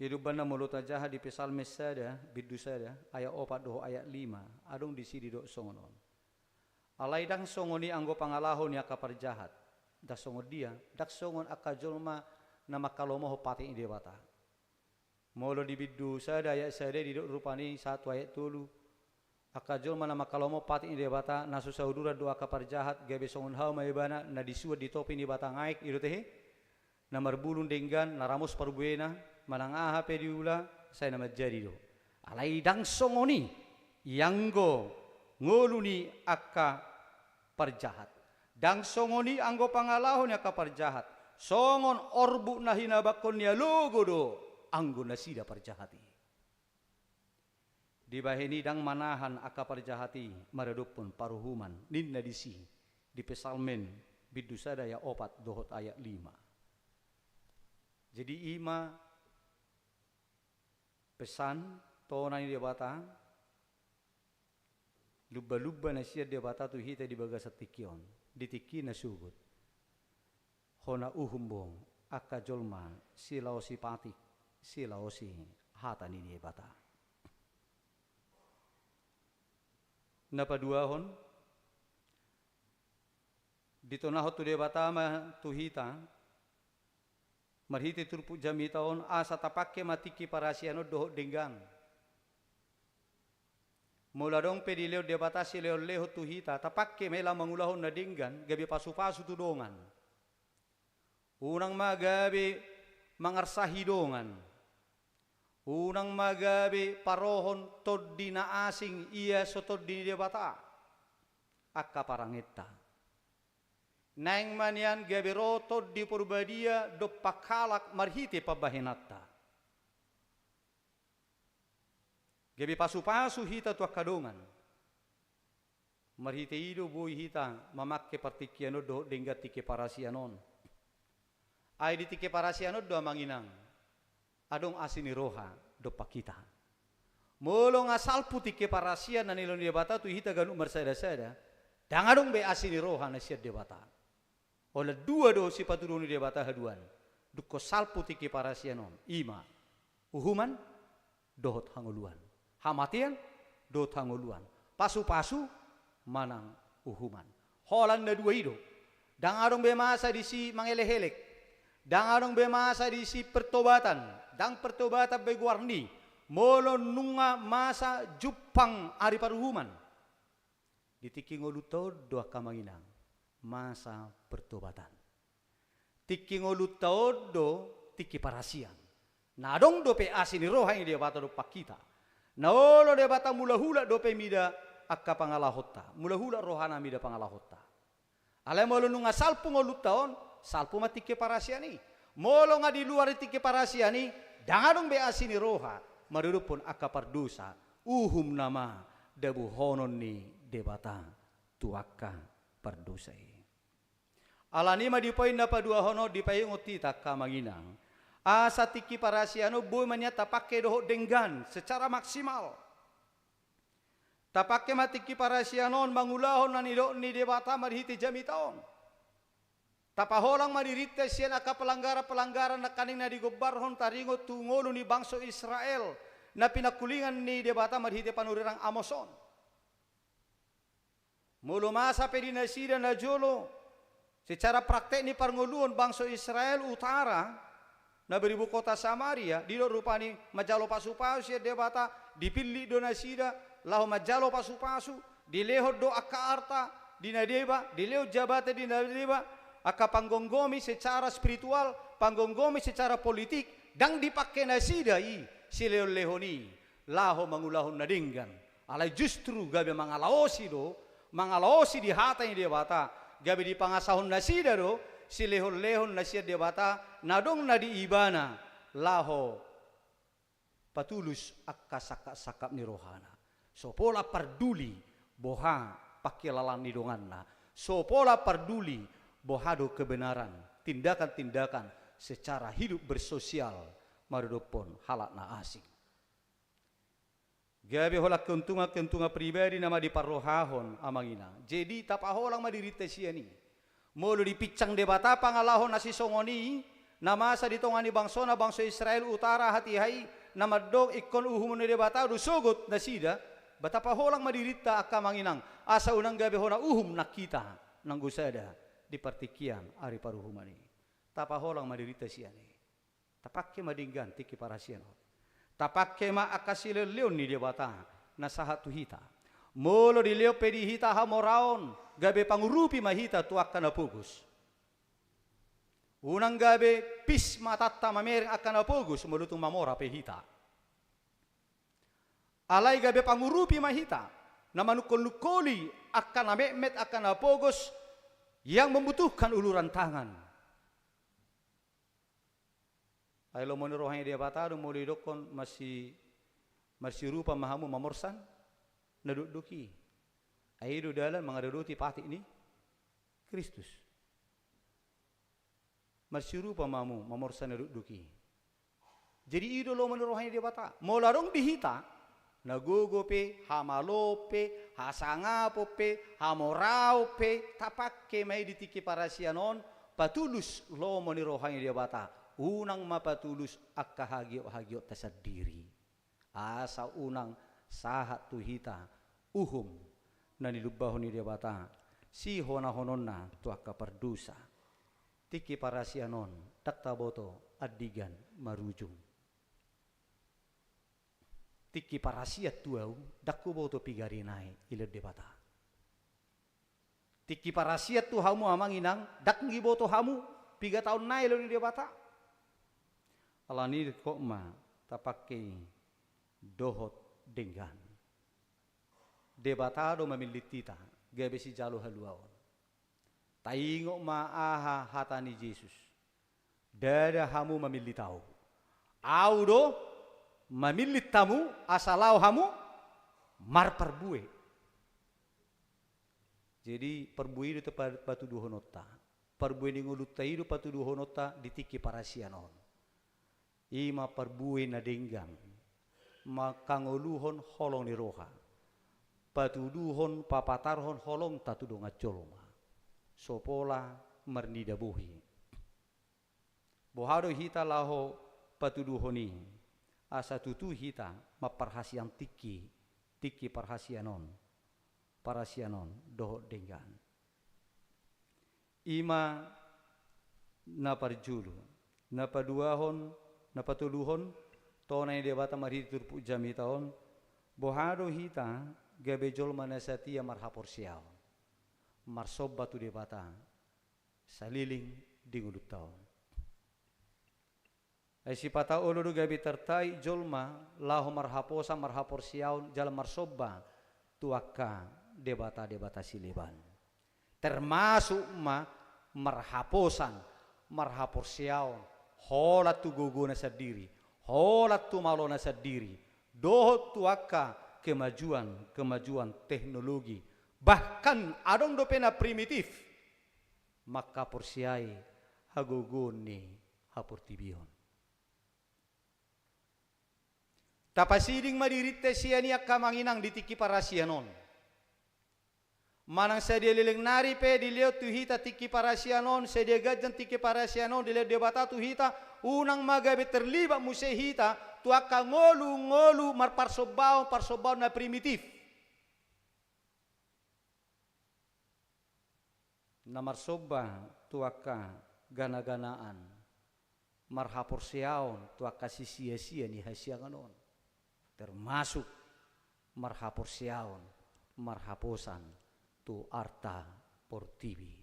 I do umbahen na molo tajaha di Psalmen sada, bindu sada, ayat opat dohot ayat lima, adong disi didok songon on. Alai ndang songon i anggo pangalaho ni angka parjahat. Ndang songon dia, ndang songon angka jolma na mangkalomohon patik ni Debata. Molo di bindu sada ayat sada didok rupani sahat tu ayat tolu, angka jolma na mangkalomohon patik ni Debata, na so sauduran do angka parjahat, gabe songon hau ma ibana, na disuan di topi ni batang aek, i do tahe. Na marbulung denggan, na ramos parbuena, manang aha pe diula, sai na manjadi do. Alai ndang songon i, ianggo ngolu ni angka parjahat. Ndang songon i anggo pangalaho ni angka parjahat. Songon orbuk na hinabanghon ni alogo do anggo nasida parjahat i. Dibahen i ndang manahan angka parjahat i maradophon paruhuman, ninna disi di Psalmen Bindu sada ayat opat dohot ayat lima. Jadi i ma pesan tona ni Debata, lumba-lumba na sian Debata tu hita di bagasan tingki on, di tingki na sogot. Hona uhum do angka jolma silaosi patik, silaosi hata ni Debata. Na paduahon, ditonahon tu Debata ma tu hita, marhite turpuk jamita on, asa tapangke ma tingki parasian on dohot denggan. Molo adong pe dilehon Debata silehon-lehon tu hita, tapangke ma i laho mangulahon na denggan, gabe pasu-pasu tu dongan. Unang ma gabe mangarsahi dongan. Unang ma gabe parohon tondi na asing ia so tondi ni Debata. Angka parangenta. Naeng ma nian gabe ro Tondi Parbadia dompak halak marhite pambahenanta. Gabe pasu-pasu hita tu angka dongan. Marhite i do boi hita mamangke partingkian on dohot denggan tingki parasian on. Ai di tingki parasian on do amang inang, adong asi ni roha dompak hita. Molo nga salpu tingki parasian na nilehon ni Debata tu hita ganup marsada-sada, ndang adong be asi ni roha na sian Debata. Holan dua do sipatuduhon ni Debata haduan. Dungkon salpu tingki parasian on, i ma uhuman dohot hangoluan. Hamatean dohot hangoluan. Pasu-pasu manang uhuman. Holan na dua i do. Ndang adong be masa disi mangelek-elek. Ndang adong be masa disi pertobatan. Ndang pertobatan be goarni. Molo nunga masa jumpang ari paruhuman. Di tingki ngolunta on do angka amang inang masa pertobatan. Tingki ngolunta on do tingki parasian. Na adong dope asi ni roha ni Debata dompak hita. Na olo Debata mulahulat dope mida angka pangalahonta. Mulahulat rohana mida pangalahonta. Alai molo nunga salpu ngolunta on, salpu ma tingki parasian i. Molo nga di luar ni tingki parasian i, ndang adong be asi ni roha, maradophon angka pardosa, uhum nama dabuhonon ni Debata tu angka pardosa i. Alani ma di poin na paduahon on dipaingot hita angka amang inang. Asa tingki parasian on boi ma nian tapangke dohot denggan secara maksimal. Tapangke ma tingki parasian on mangulahon na nidok ni Debata marhite jamita on. Tapaholang ma dirinta sian angka pelanggaran-pelanggaran nangkaning na digombarhon taringot tu ngolu ni bangso Israel na pinangkulingan ni Debata marhite panurirang Amos on. Molo masa pe di nasida na jolo, secara praktek ni parngoluon bangso Israel utara, na beribu kota Samaria, didok rupani manjalo pasu-pasu sian Debata, dipillit do nasida, laho manjalo pasu-pasu, dilehon do angka arta, di na deba, dilehon jabatan di na deba, angka panggomgomi secara spiritual, panggomgomi secara politik, ndang dipangke nasida i, silehon-lehon i, laho mangulahon na denggan. Alai justru gabe mangalaosi do, mangalaosi di hata ni Debata, gabe dipangasahon nasida do, silehon-lehon na sian Debata, na adong na di ibana, laho patulus angka sangkap-sangkap ni rohana. So pola parduli boha pangkilalaan ni donganna. So pola parduli boha do kebenaran, tindakan-tindakan secara hidup bersosial maradophon halak na asing. Gabe holan keuntungan-keuntungan pribadi nama diparrohahon amang inang. Jadi tapaholang ma dirinta sian i. Molo dipinsang Debata pangalaho na sisongon i, na masa di tonga ni bangsona bangso Israel utara hatiha i, na mandok ingkon uhum ni Debata do sogot nasida, ba tapaholang ma dirinta angka amang inang, asa unang gabe hona uhum nang hita, nanggo sada di partingkian ari paruhuman i. Tapaholang ma dirinta sian i. Tapangke ma denggan tingki parasian on. Tapangke ma angka silehon-lehon ni Debata na sahat tu hita. Molo dilehon pe di hita hamoraon, gabe pangurupi ma hita tu angka na pogos. Unang gabe pis matanta mamereng angka na pogos, molo tung mamora pe hita. Alai gabe pangurupi ma hita, na manungkol-nungkoli angka na metmet, angka na pogos, yang membutuhkan uluran tangan. Ai lomo ni roha ni Debata do molo didokkon marsi-, marsiurupan ma hamu mamorsan na dokdok i. Ai i do dalan mangaradoti patik ni Kristus. Marsirupa ma hamu mamorsan na dokdok i. Jadi i do lomo ni roha ni Debata. Molo adong di hita, na gogo pe, hamaloon pe, hasangapon pe, hamoraon pe, tapangke ma i di tingki parasian on, patulus lomo ni roha ni Debata. Unang ma patulus angka hagiot-hagiotta sandiri. Asa unang sahat tu hita uhum na nilumbahon ni Debata sihonahononna tu angka pardosa. Tingki parasian on ndang taboto andigan marujung. Tingki parasian tu ahu ndang huboto piga ari nai i, lehon Debata. Tingki parasian tu hamu amang inang, ndang huboto hamu piga taon nai, lehon ni Debata. Alani i ringkot ma tapangke i dohot denggan. Debata do mamillit hita gabe sijalo haluaon. Taingot ma aha hata ni Jesus: Ndada hamu mamillit ahu. Ahu do mamillit hamu asa laho hamu marparbue. Jadi parbue i do pa-, patuduhononta. Parbue ni ngolunta i do patuduhononta di tingki parasian on. I ma parbue na denggan, mangkangoluhon holong ni roha, patuduhon, papatarhon holongta tu dongan jolma. So pola marnida bohi. Boha do hita laho patuduhon i, asa tutu hita mamparhasian tingki, tingki parhasian on, parasian on dohot denggan. I ma na parjolo. Na paduahon, na patoluhon, tona ni Debata marhite turpuk jamita on, boha do hita gabe jolma na satia marhaporseaon, marsomba tu Debata saleleng di ngolunta on. Ai sipata olo do gabe tartait jolma laho marhaposan, marhaporseaon jala marsomba tu angka debata-debata sileban. Termasuk ma marhaposan, marhaporseaon holan tu gogona sandiri, holan tu malona sandiri, dohot tu angka kemajuan-kemajuan teknologi. Bahkan adong dope na primitif mangkaporseai hagogoon ni haportibion. Tapasiding ma dirinta sian i angka amang inang di tingki parasian on. Manang sadia leleng nari pe dilehon tu hita tingki parasian on, sadia ganjang tingki parasian on dilehon Debata tu hita, unang ma gabe terlibat muse hita tu angka ngolu-ngolu marparsombaon, parsombaon na primitif. Na marsomba tu angka gana-ganaan, marhaporseaon tu angka sisia-sia ni hasiangan on, termasuk marhaporseaon, marhaposan tu arta portibi.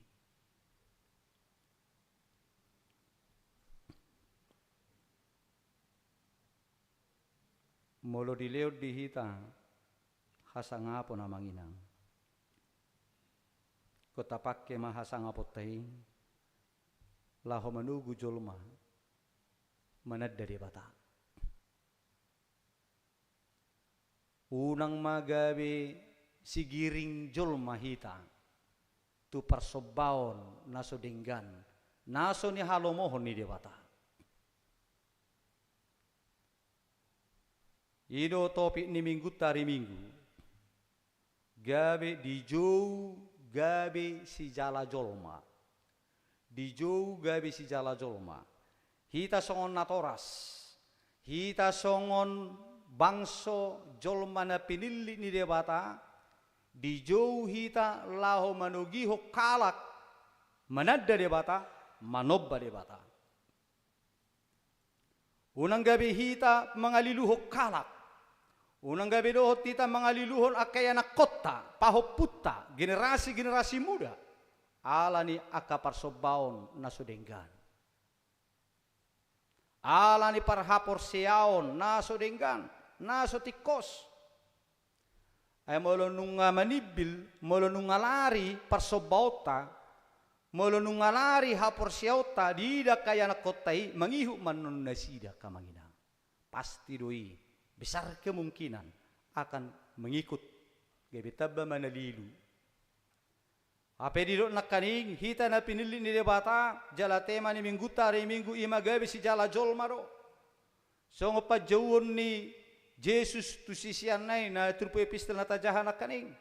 Molo dilehon di hita hasangapon amang inang, ingkon tapangke ma hasangaponta i laho manogu jolma mananda Debata. Unang ma gabe sigiring jolma hita tu parsombaon na so denggan, na so nihalomohon ni Debata. I do topik ni minggunta ari Minggu. Gabe dijou gabe sijala jolma. Dijou gabe sijala jolma. Hita songon natoras, hita songon bangso jolma na pinillit ni Debata, dijou hita laho manogihon halak mananda Debata, manomba Debata. Unang gabe hita mangaliluhon halak. Unang gabe dohot hita mangaliluhon angka ianakkonta, pahompunta, generasi-generasi muda, ala ni angka parsombaon na so denggan, ala ni parhaporseaon na so denggan, na so tingkos. Ai molo nunga manimbil, molo nunga lari parsombaonta, molo nunga lari haporseaonta diida angka ianakkonta i, mangihut ma annon nasida angka amang inang, pasti do i besar kemungkinan akan mengikut, gabe tamba ma na lilu. Hape didok nangkaning, hita na pinillit ni Debata, jala tema ni Minggunta ari Minggu i ma gabe sijala jolma do. Songon panjouon ni Jesus tu siseanna i na turpuk epistel na tajaha nangkaning.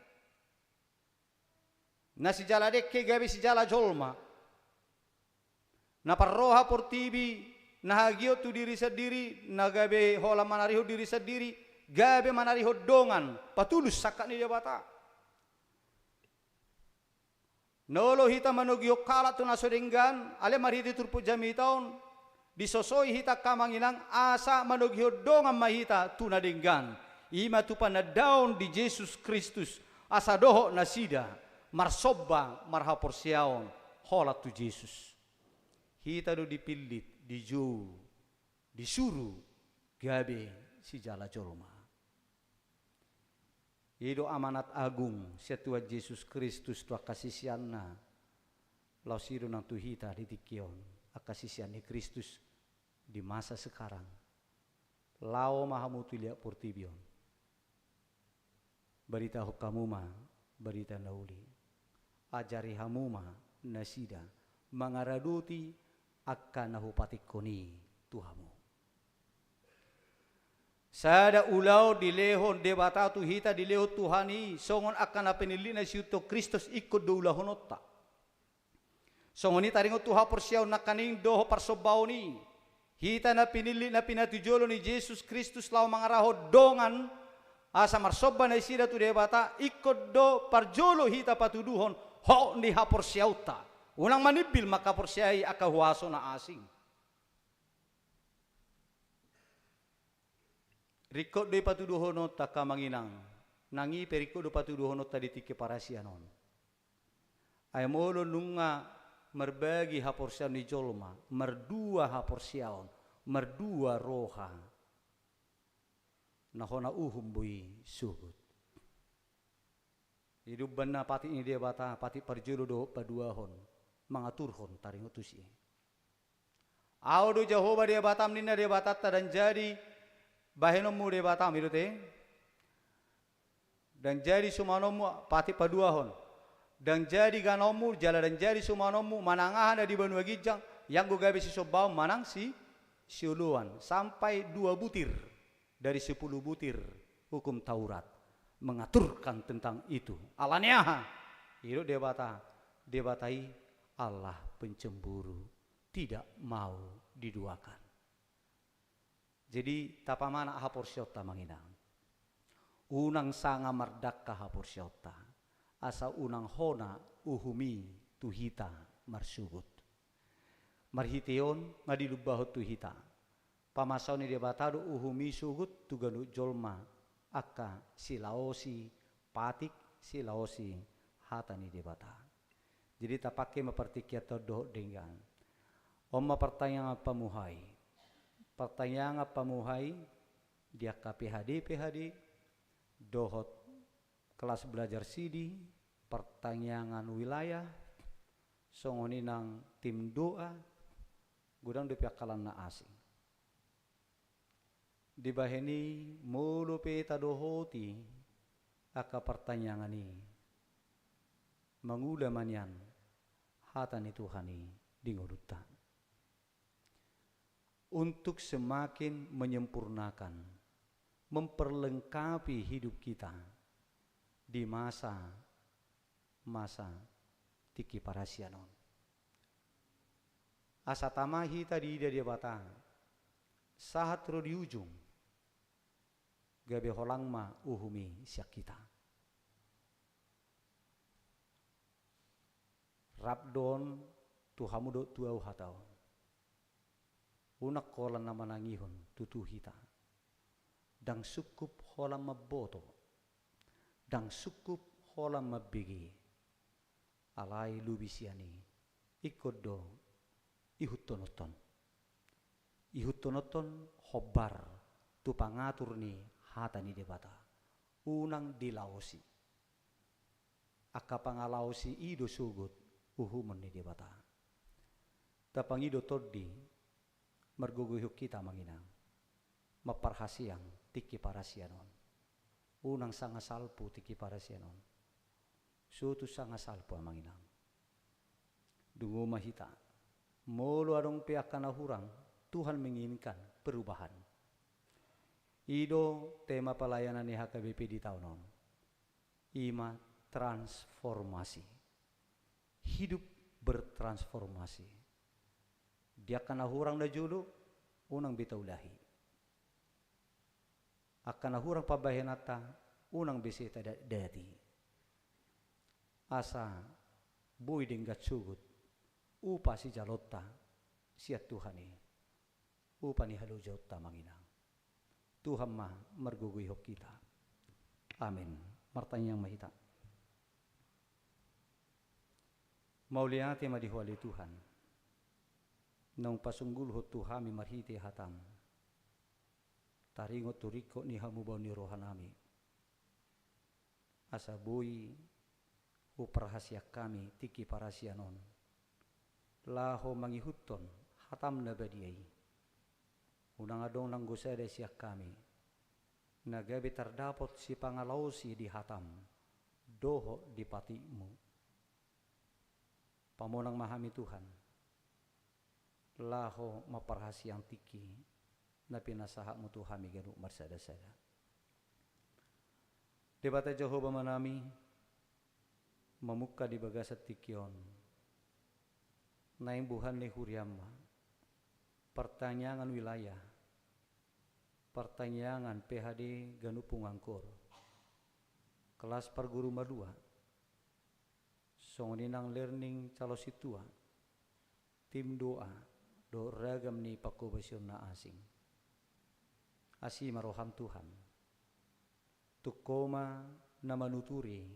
Na sijala dengke gabe sijala jolma. Na parroha portibi, na hagiot tu diri sandiri, na gabe holan manarihon diri sandiri, gabe manarihon dongan, patulus sangkap ni Debata. Na olo hita manogihon halak tu na so denggan, alai marhite turpuk jamita on, disosoi hita angka amang inang, asa manogihon dongan ma hita tu na denggan. I ma tu panandaon di Jesus Kristus, asa dohot nasida, marsomba, marhaporseaon, holan tu Jesus. Hita do dipillit, dijou, disuru, gabe sijala jolma. I do amanat agung sian Tuhan Jesus Kristus tu angka siseanna, laos i do nang tu hita di tingki on, angka sisean ni Kristus di masa sekarang. Laho ma hamu tu liat portibi on. Baritahon hamu ma barita na uli. Ajari hamu ma nasida mangaradoti angka na hupatikkon i tu hamu. Sada ulaon dilehon Debata tu hita, dilehon Tuhan i, songon angka na pinillitna sihuthon Kristus, ingkon do ulahononta. Songon i taringot tu haporseaon nangkaning dohot parsombaon i. Hita na pinillit na pinatujolo ni Jesus Kristus laho mangarahon dongan, asa marsomba nasida tu Debata, ingkon do parjolo hita patuduhon hot ni haporseaonta. Unang manimbil mangkaporseai angka huaso na asing. Ringkot do i patuduhononta angka amang inang, nang i pe ringkot do patuduhononta di tingki parasian on. Ai molo nunga marbagi haporseaon ni jolma, mardua haporseaon, mardua roha, na hona uhum boi sogot. Di umbahen na patik ni Debata, patik parjolo dohot paduahon, mangaturhon taringot tusi. Au do Jahowa Debatam ninna Debatanta, ndang jadi bahenonmu Debatam, i do te. Ndang jadi sumanonmu, patik paduahon. Ndang jadi ganonmu, jala ndang jadi sumanonmu, manang aha na di banua ginjang, ianggo gabe sisombaon manang si, sioloan, sampai dua butir dari sepuluh butir hukum Taurat mengaturkan tentang itu. Ala ni aha? I do Debata, Debata i Allah pencemburu, tidak mau diduakan. Jadi, tapamanat haporseaonta amang inang. Unang sanga mardangka haporseaonta. Asa unang hona uhum i tu hita marsogot. Marhite on nga dilumbahon tu hita. Pamasaon ni Debata do uhum i sogot tu ganup jolma, angka silaosi patik, silaosi hata ni Debata. Jadi tapangke ma partingkianta on dohot denggan. On ma partangiangan pamuhai. Partangiangan pamuhai di angka P H D, P H D, dohot kelas belajar sidi, partangiangan wilayah, songon i nang tim doa, godang dope angka na asing. Dibahen i molo pe tadohoti angka partangiangan i, mangula ma nian hata ni Tuhan i di ngolunta. Untuk semakin menyempurnakan, memperlengkapi hidup kita di masa-masa tingki parasian on. Asa tama hita diida Debata, sahat ro di ujung, gabe holang ma uhum i sian hita. Rap do on tu hamu dohot tu ahu hata on. Unang holan na manangihon tutu hita. Ndang sungkup holan mamboto. Ndang sungkup holan mambege. Alai lobi sian i, ingkon do ihuthononhon. Ihuthononhon hombar tu pangatur ni hata ni Debata. Unang dilaosi. Angka pangalaosi i do sogot uhumon ni Debata. Tapangido tondi margogoihon hita amang inang. Mamparhaseang tingki parasian on. Unang sanga salpu tingki parasian on. Sotu sanga salpu amang inang. Dungo ma hita. Molo adong pe angka na hurang, Tuhan menginginkan perubahan. I do tema pelayanan ni H K B P di taon on. I ma transformasi. Hidup bertransformasi. Di angka na hurang na jolo, unang be taulahi. Angka na hurang pambahenanta, unang be sai tadati. Asa boi denggan sogot upa sijalonta sian Tuhan i, upa ni halojaonta, Amang, Inang. Tuhan ma margogoihon hita. Amin. Martangiang ma hita. Mauliate ma di Ho ale Tuhan, naung pasunggulhon tu hami marhite hatam, taringot tu ringkot ni hamubaon ni rohanami, asa boi huparhaseang hami tingki parasian on, laho mangihuthon hatam na badia i. Unang adong nanggo sada sian hami na gabe tardapot sipangalaosi di hatam dohot di patikmu. Pamonang ma hami, Tuhan, laho mamparhaseang tingki na pinasahatmu tu hami ganup marsada-sada. Debata Jahowa Amanami, mamungka di bagasan tingki on, naeng buhan ni huriam ma, partangiangan wilayah, partangiangan P H D ganup punguan KOR, kelas parguru malua, songon i nang learning calon sintua, tim doa, dohot ragam ni pangkobasion na asing. Asi ma roham, Tuhan. Tung Ho ma na manuturi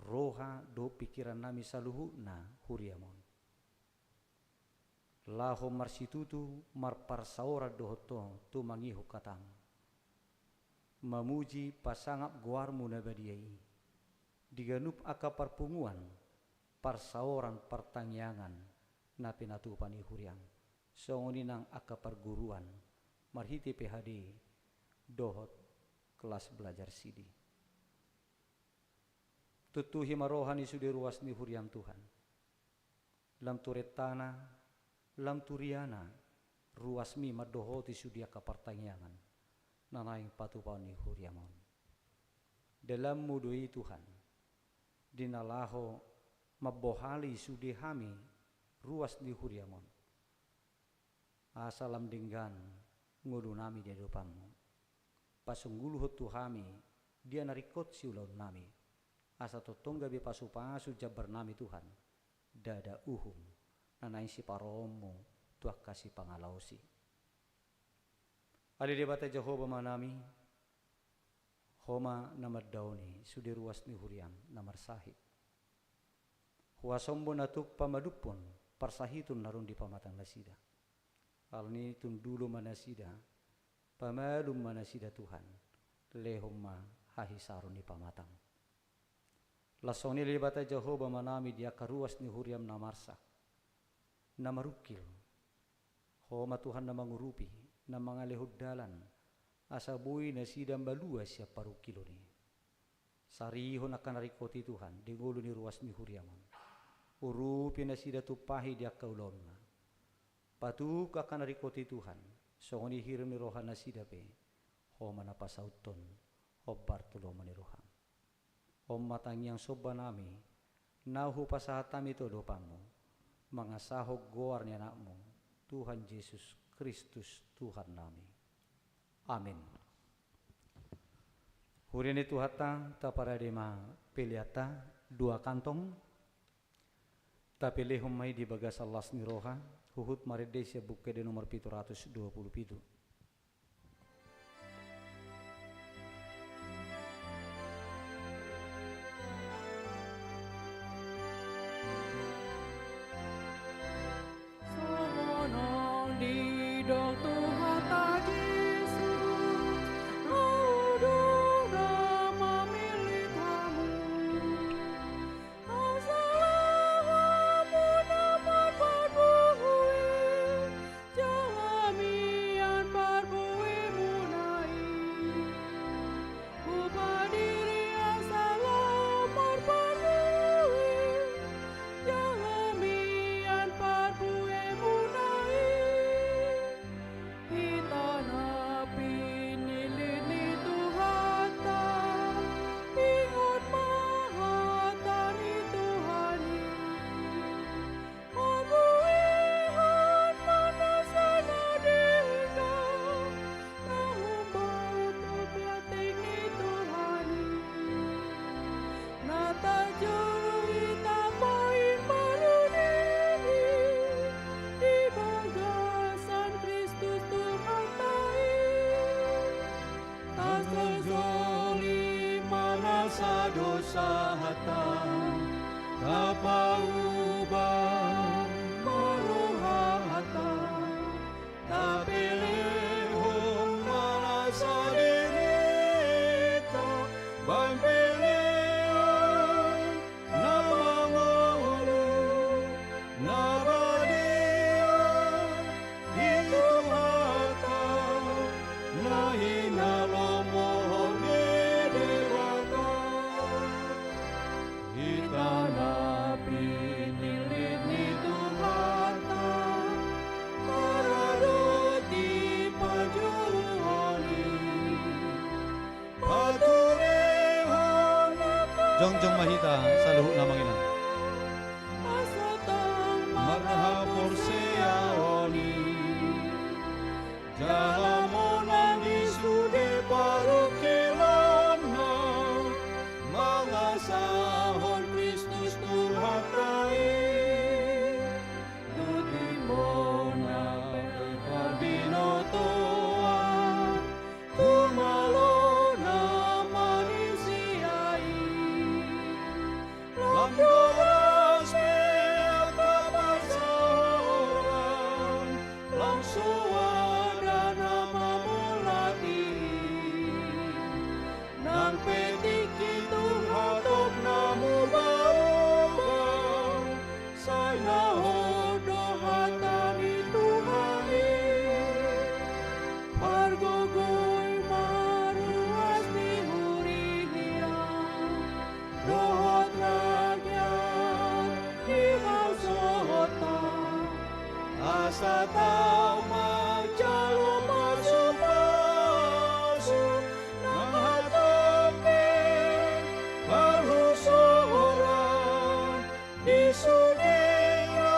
roha dohot pingkirannami saluhutna huriam on, laho marsitutu marparsaoran dohot Ho tumangihon hatam, mamuji pasangap goarmu na badia i di ganup angka parpunguan, parsaoran, partangiangan na pinatupa ni huriam, songon i nang angka parguruan marhite P H D dohot kelas belajar sidi. Tuntuhi ma roha ni sude ruas ni huriam, Tuhan. Lam tu rentana, lam tu riana, ruasmi mandohoti sude angka partangiangan na naeng patupaon ni huriam on. Dalanmu do i, Tuhan, di na laho mambohali sude hami ruas ni huriam on. Asa lam denggan ngolunami di adopanmu. Pasunggulhon tu hami dia na ringkot siulaonnami, asa tongtong gabe pasupasu jambarnami, Tuhan, ndada uhum na naeng siparoonmu tu angka sipangalaosi. Ale Debata Jahowa Amanami, Ho ma na mandaoni sude ruas ni huriam na marsahit. Huasom do na tumpak mandophon parsahiton na adong di pamatang nasida. Alani i tundulo ma nasida, pamalum ma nasida, Tuhan, lehon ma hahisaron ni pamatang. Laos songon i Debata Jahowa Amanami, di angka ruas ni huriam na marsak, na marungkil, Ho ma Tuhan na mangurupi, na mangalehon dalan, asa boi nasida malua sian parungkilon i. Sarihon angka na ringkot i, Tuhan, di ngolu ni ruas ni huriam on. Urupi nasida, tumpahi di angka ulaonna. Patuk angka na ringkot i, Tuhan, songon i hirim ni roha nasida pe, Ho ma na pasauthon hombar tu lomo ni roham. On ma tangiang sombanami na hupasahat hami tu adopanmu, mangasahon goar ni Anakmu, Tuhan Jesus Kristus, Tuhannami. Amin. Huria ni Tuhanta, taparade ma peleanta dua kantong, tapelehon ma i di bagasan las ni roha, huhut marende sian Buku Ende nomor pitu ratus dua puluh pitu. Songon on didok Tuhanta Jesus, Ahu do na mamillit hamu. Asa laho hamu na mambuat buhu i, jala mian Sadosa hata, tapauba ma roha hata, tapelehon ma nasa dirita, bahen pelean na mangolu, na badia di Tuhanta, na hinalomohon ni Debata. Hita na pinillit ni Tuhanta, maradophon pajouon i. Jongjong ma hita saluhutna, amang inang. Asa tahu marhaporseaon i, jala monang di sude parungkilonna, mangasahon Kristus Tuhanta i. Tutu i bona parbinotoan, tu malo na manisia i. Lam doras pe angka parsaoran, lam soada na mamolati i. Nang pe tingki tung hatop na muba-uba, sai na hot do hata ni Tuhan i. Pargogoi ma ruas ni huria dohot rakyat di hausohonta, asa tahu manjalo pasupasu nang hatop ni parhusoran. Di sude na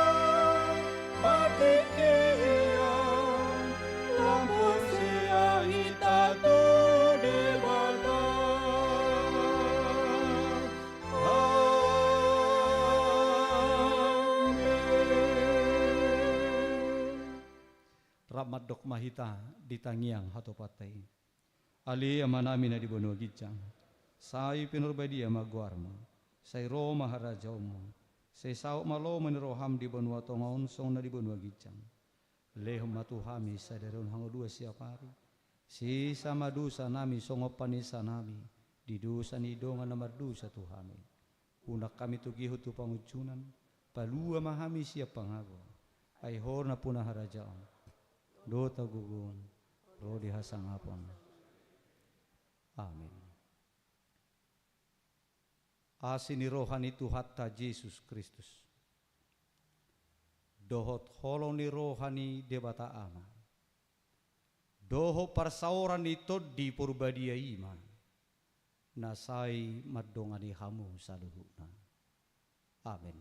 partingkian, lam porsea hita tu Debata. Amen. Rap mandok ma hita di tangiang hatopanta i. Ale Amanami na di banua ginjang, sai pinarbadia ma goarmu, sai ro ma harajaonmu, sai saut ma lomo ni roham di banua tonga on songon na di banua ginjang. Lehon ma tu hami sadari on hangoluan siapari, sesa ma dosanami songon panesanami di dosa ni dongan na mardosa tu hami. Unang hami togihon tu pangunjunan, palua ma hami sian pangago. Ai Ho do nampuna harajaon dohot hagogoon ro di hasangapon. Amen. Asi ni roha ni Tuhanta Jesus Kristus, dohot holong ni roha ni Debata Ama, dohot parsaoran ni Tondi Porbadia i ma na sai mandongani hamu saluhutna. Amen.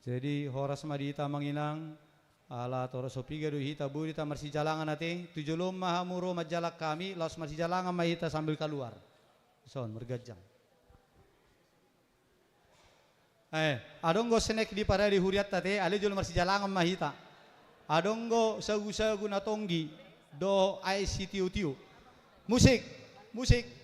Jadi horas ma di hita, amang inang, ala torop so piga do hita, boi do hita marsijalangan ate. Tu jolo ma hamu ro manjalang hami, laos marsijalangan ma hita sambil kaluar. Son marganjang. Eh, adong do snack di parade hurianta ate, alai jolo marsijalangan ma hita. Adong do sagu-sagu na tonggi dohot aek sitio-tio. Musik, musik.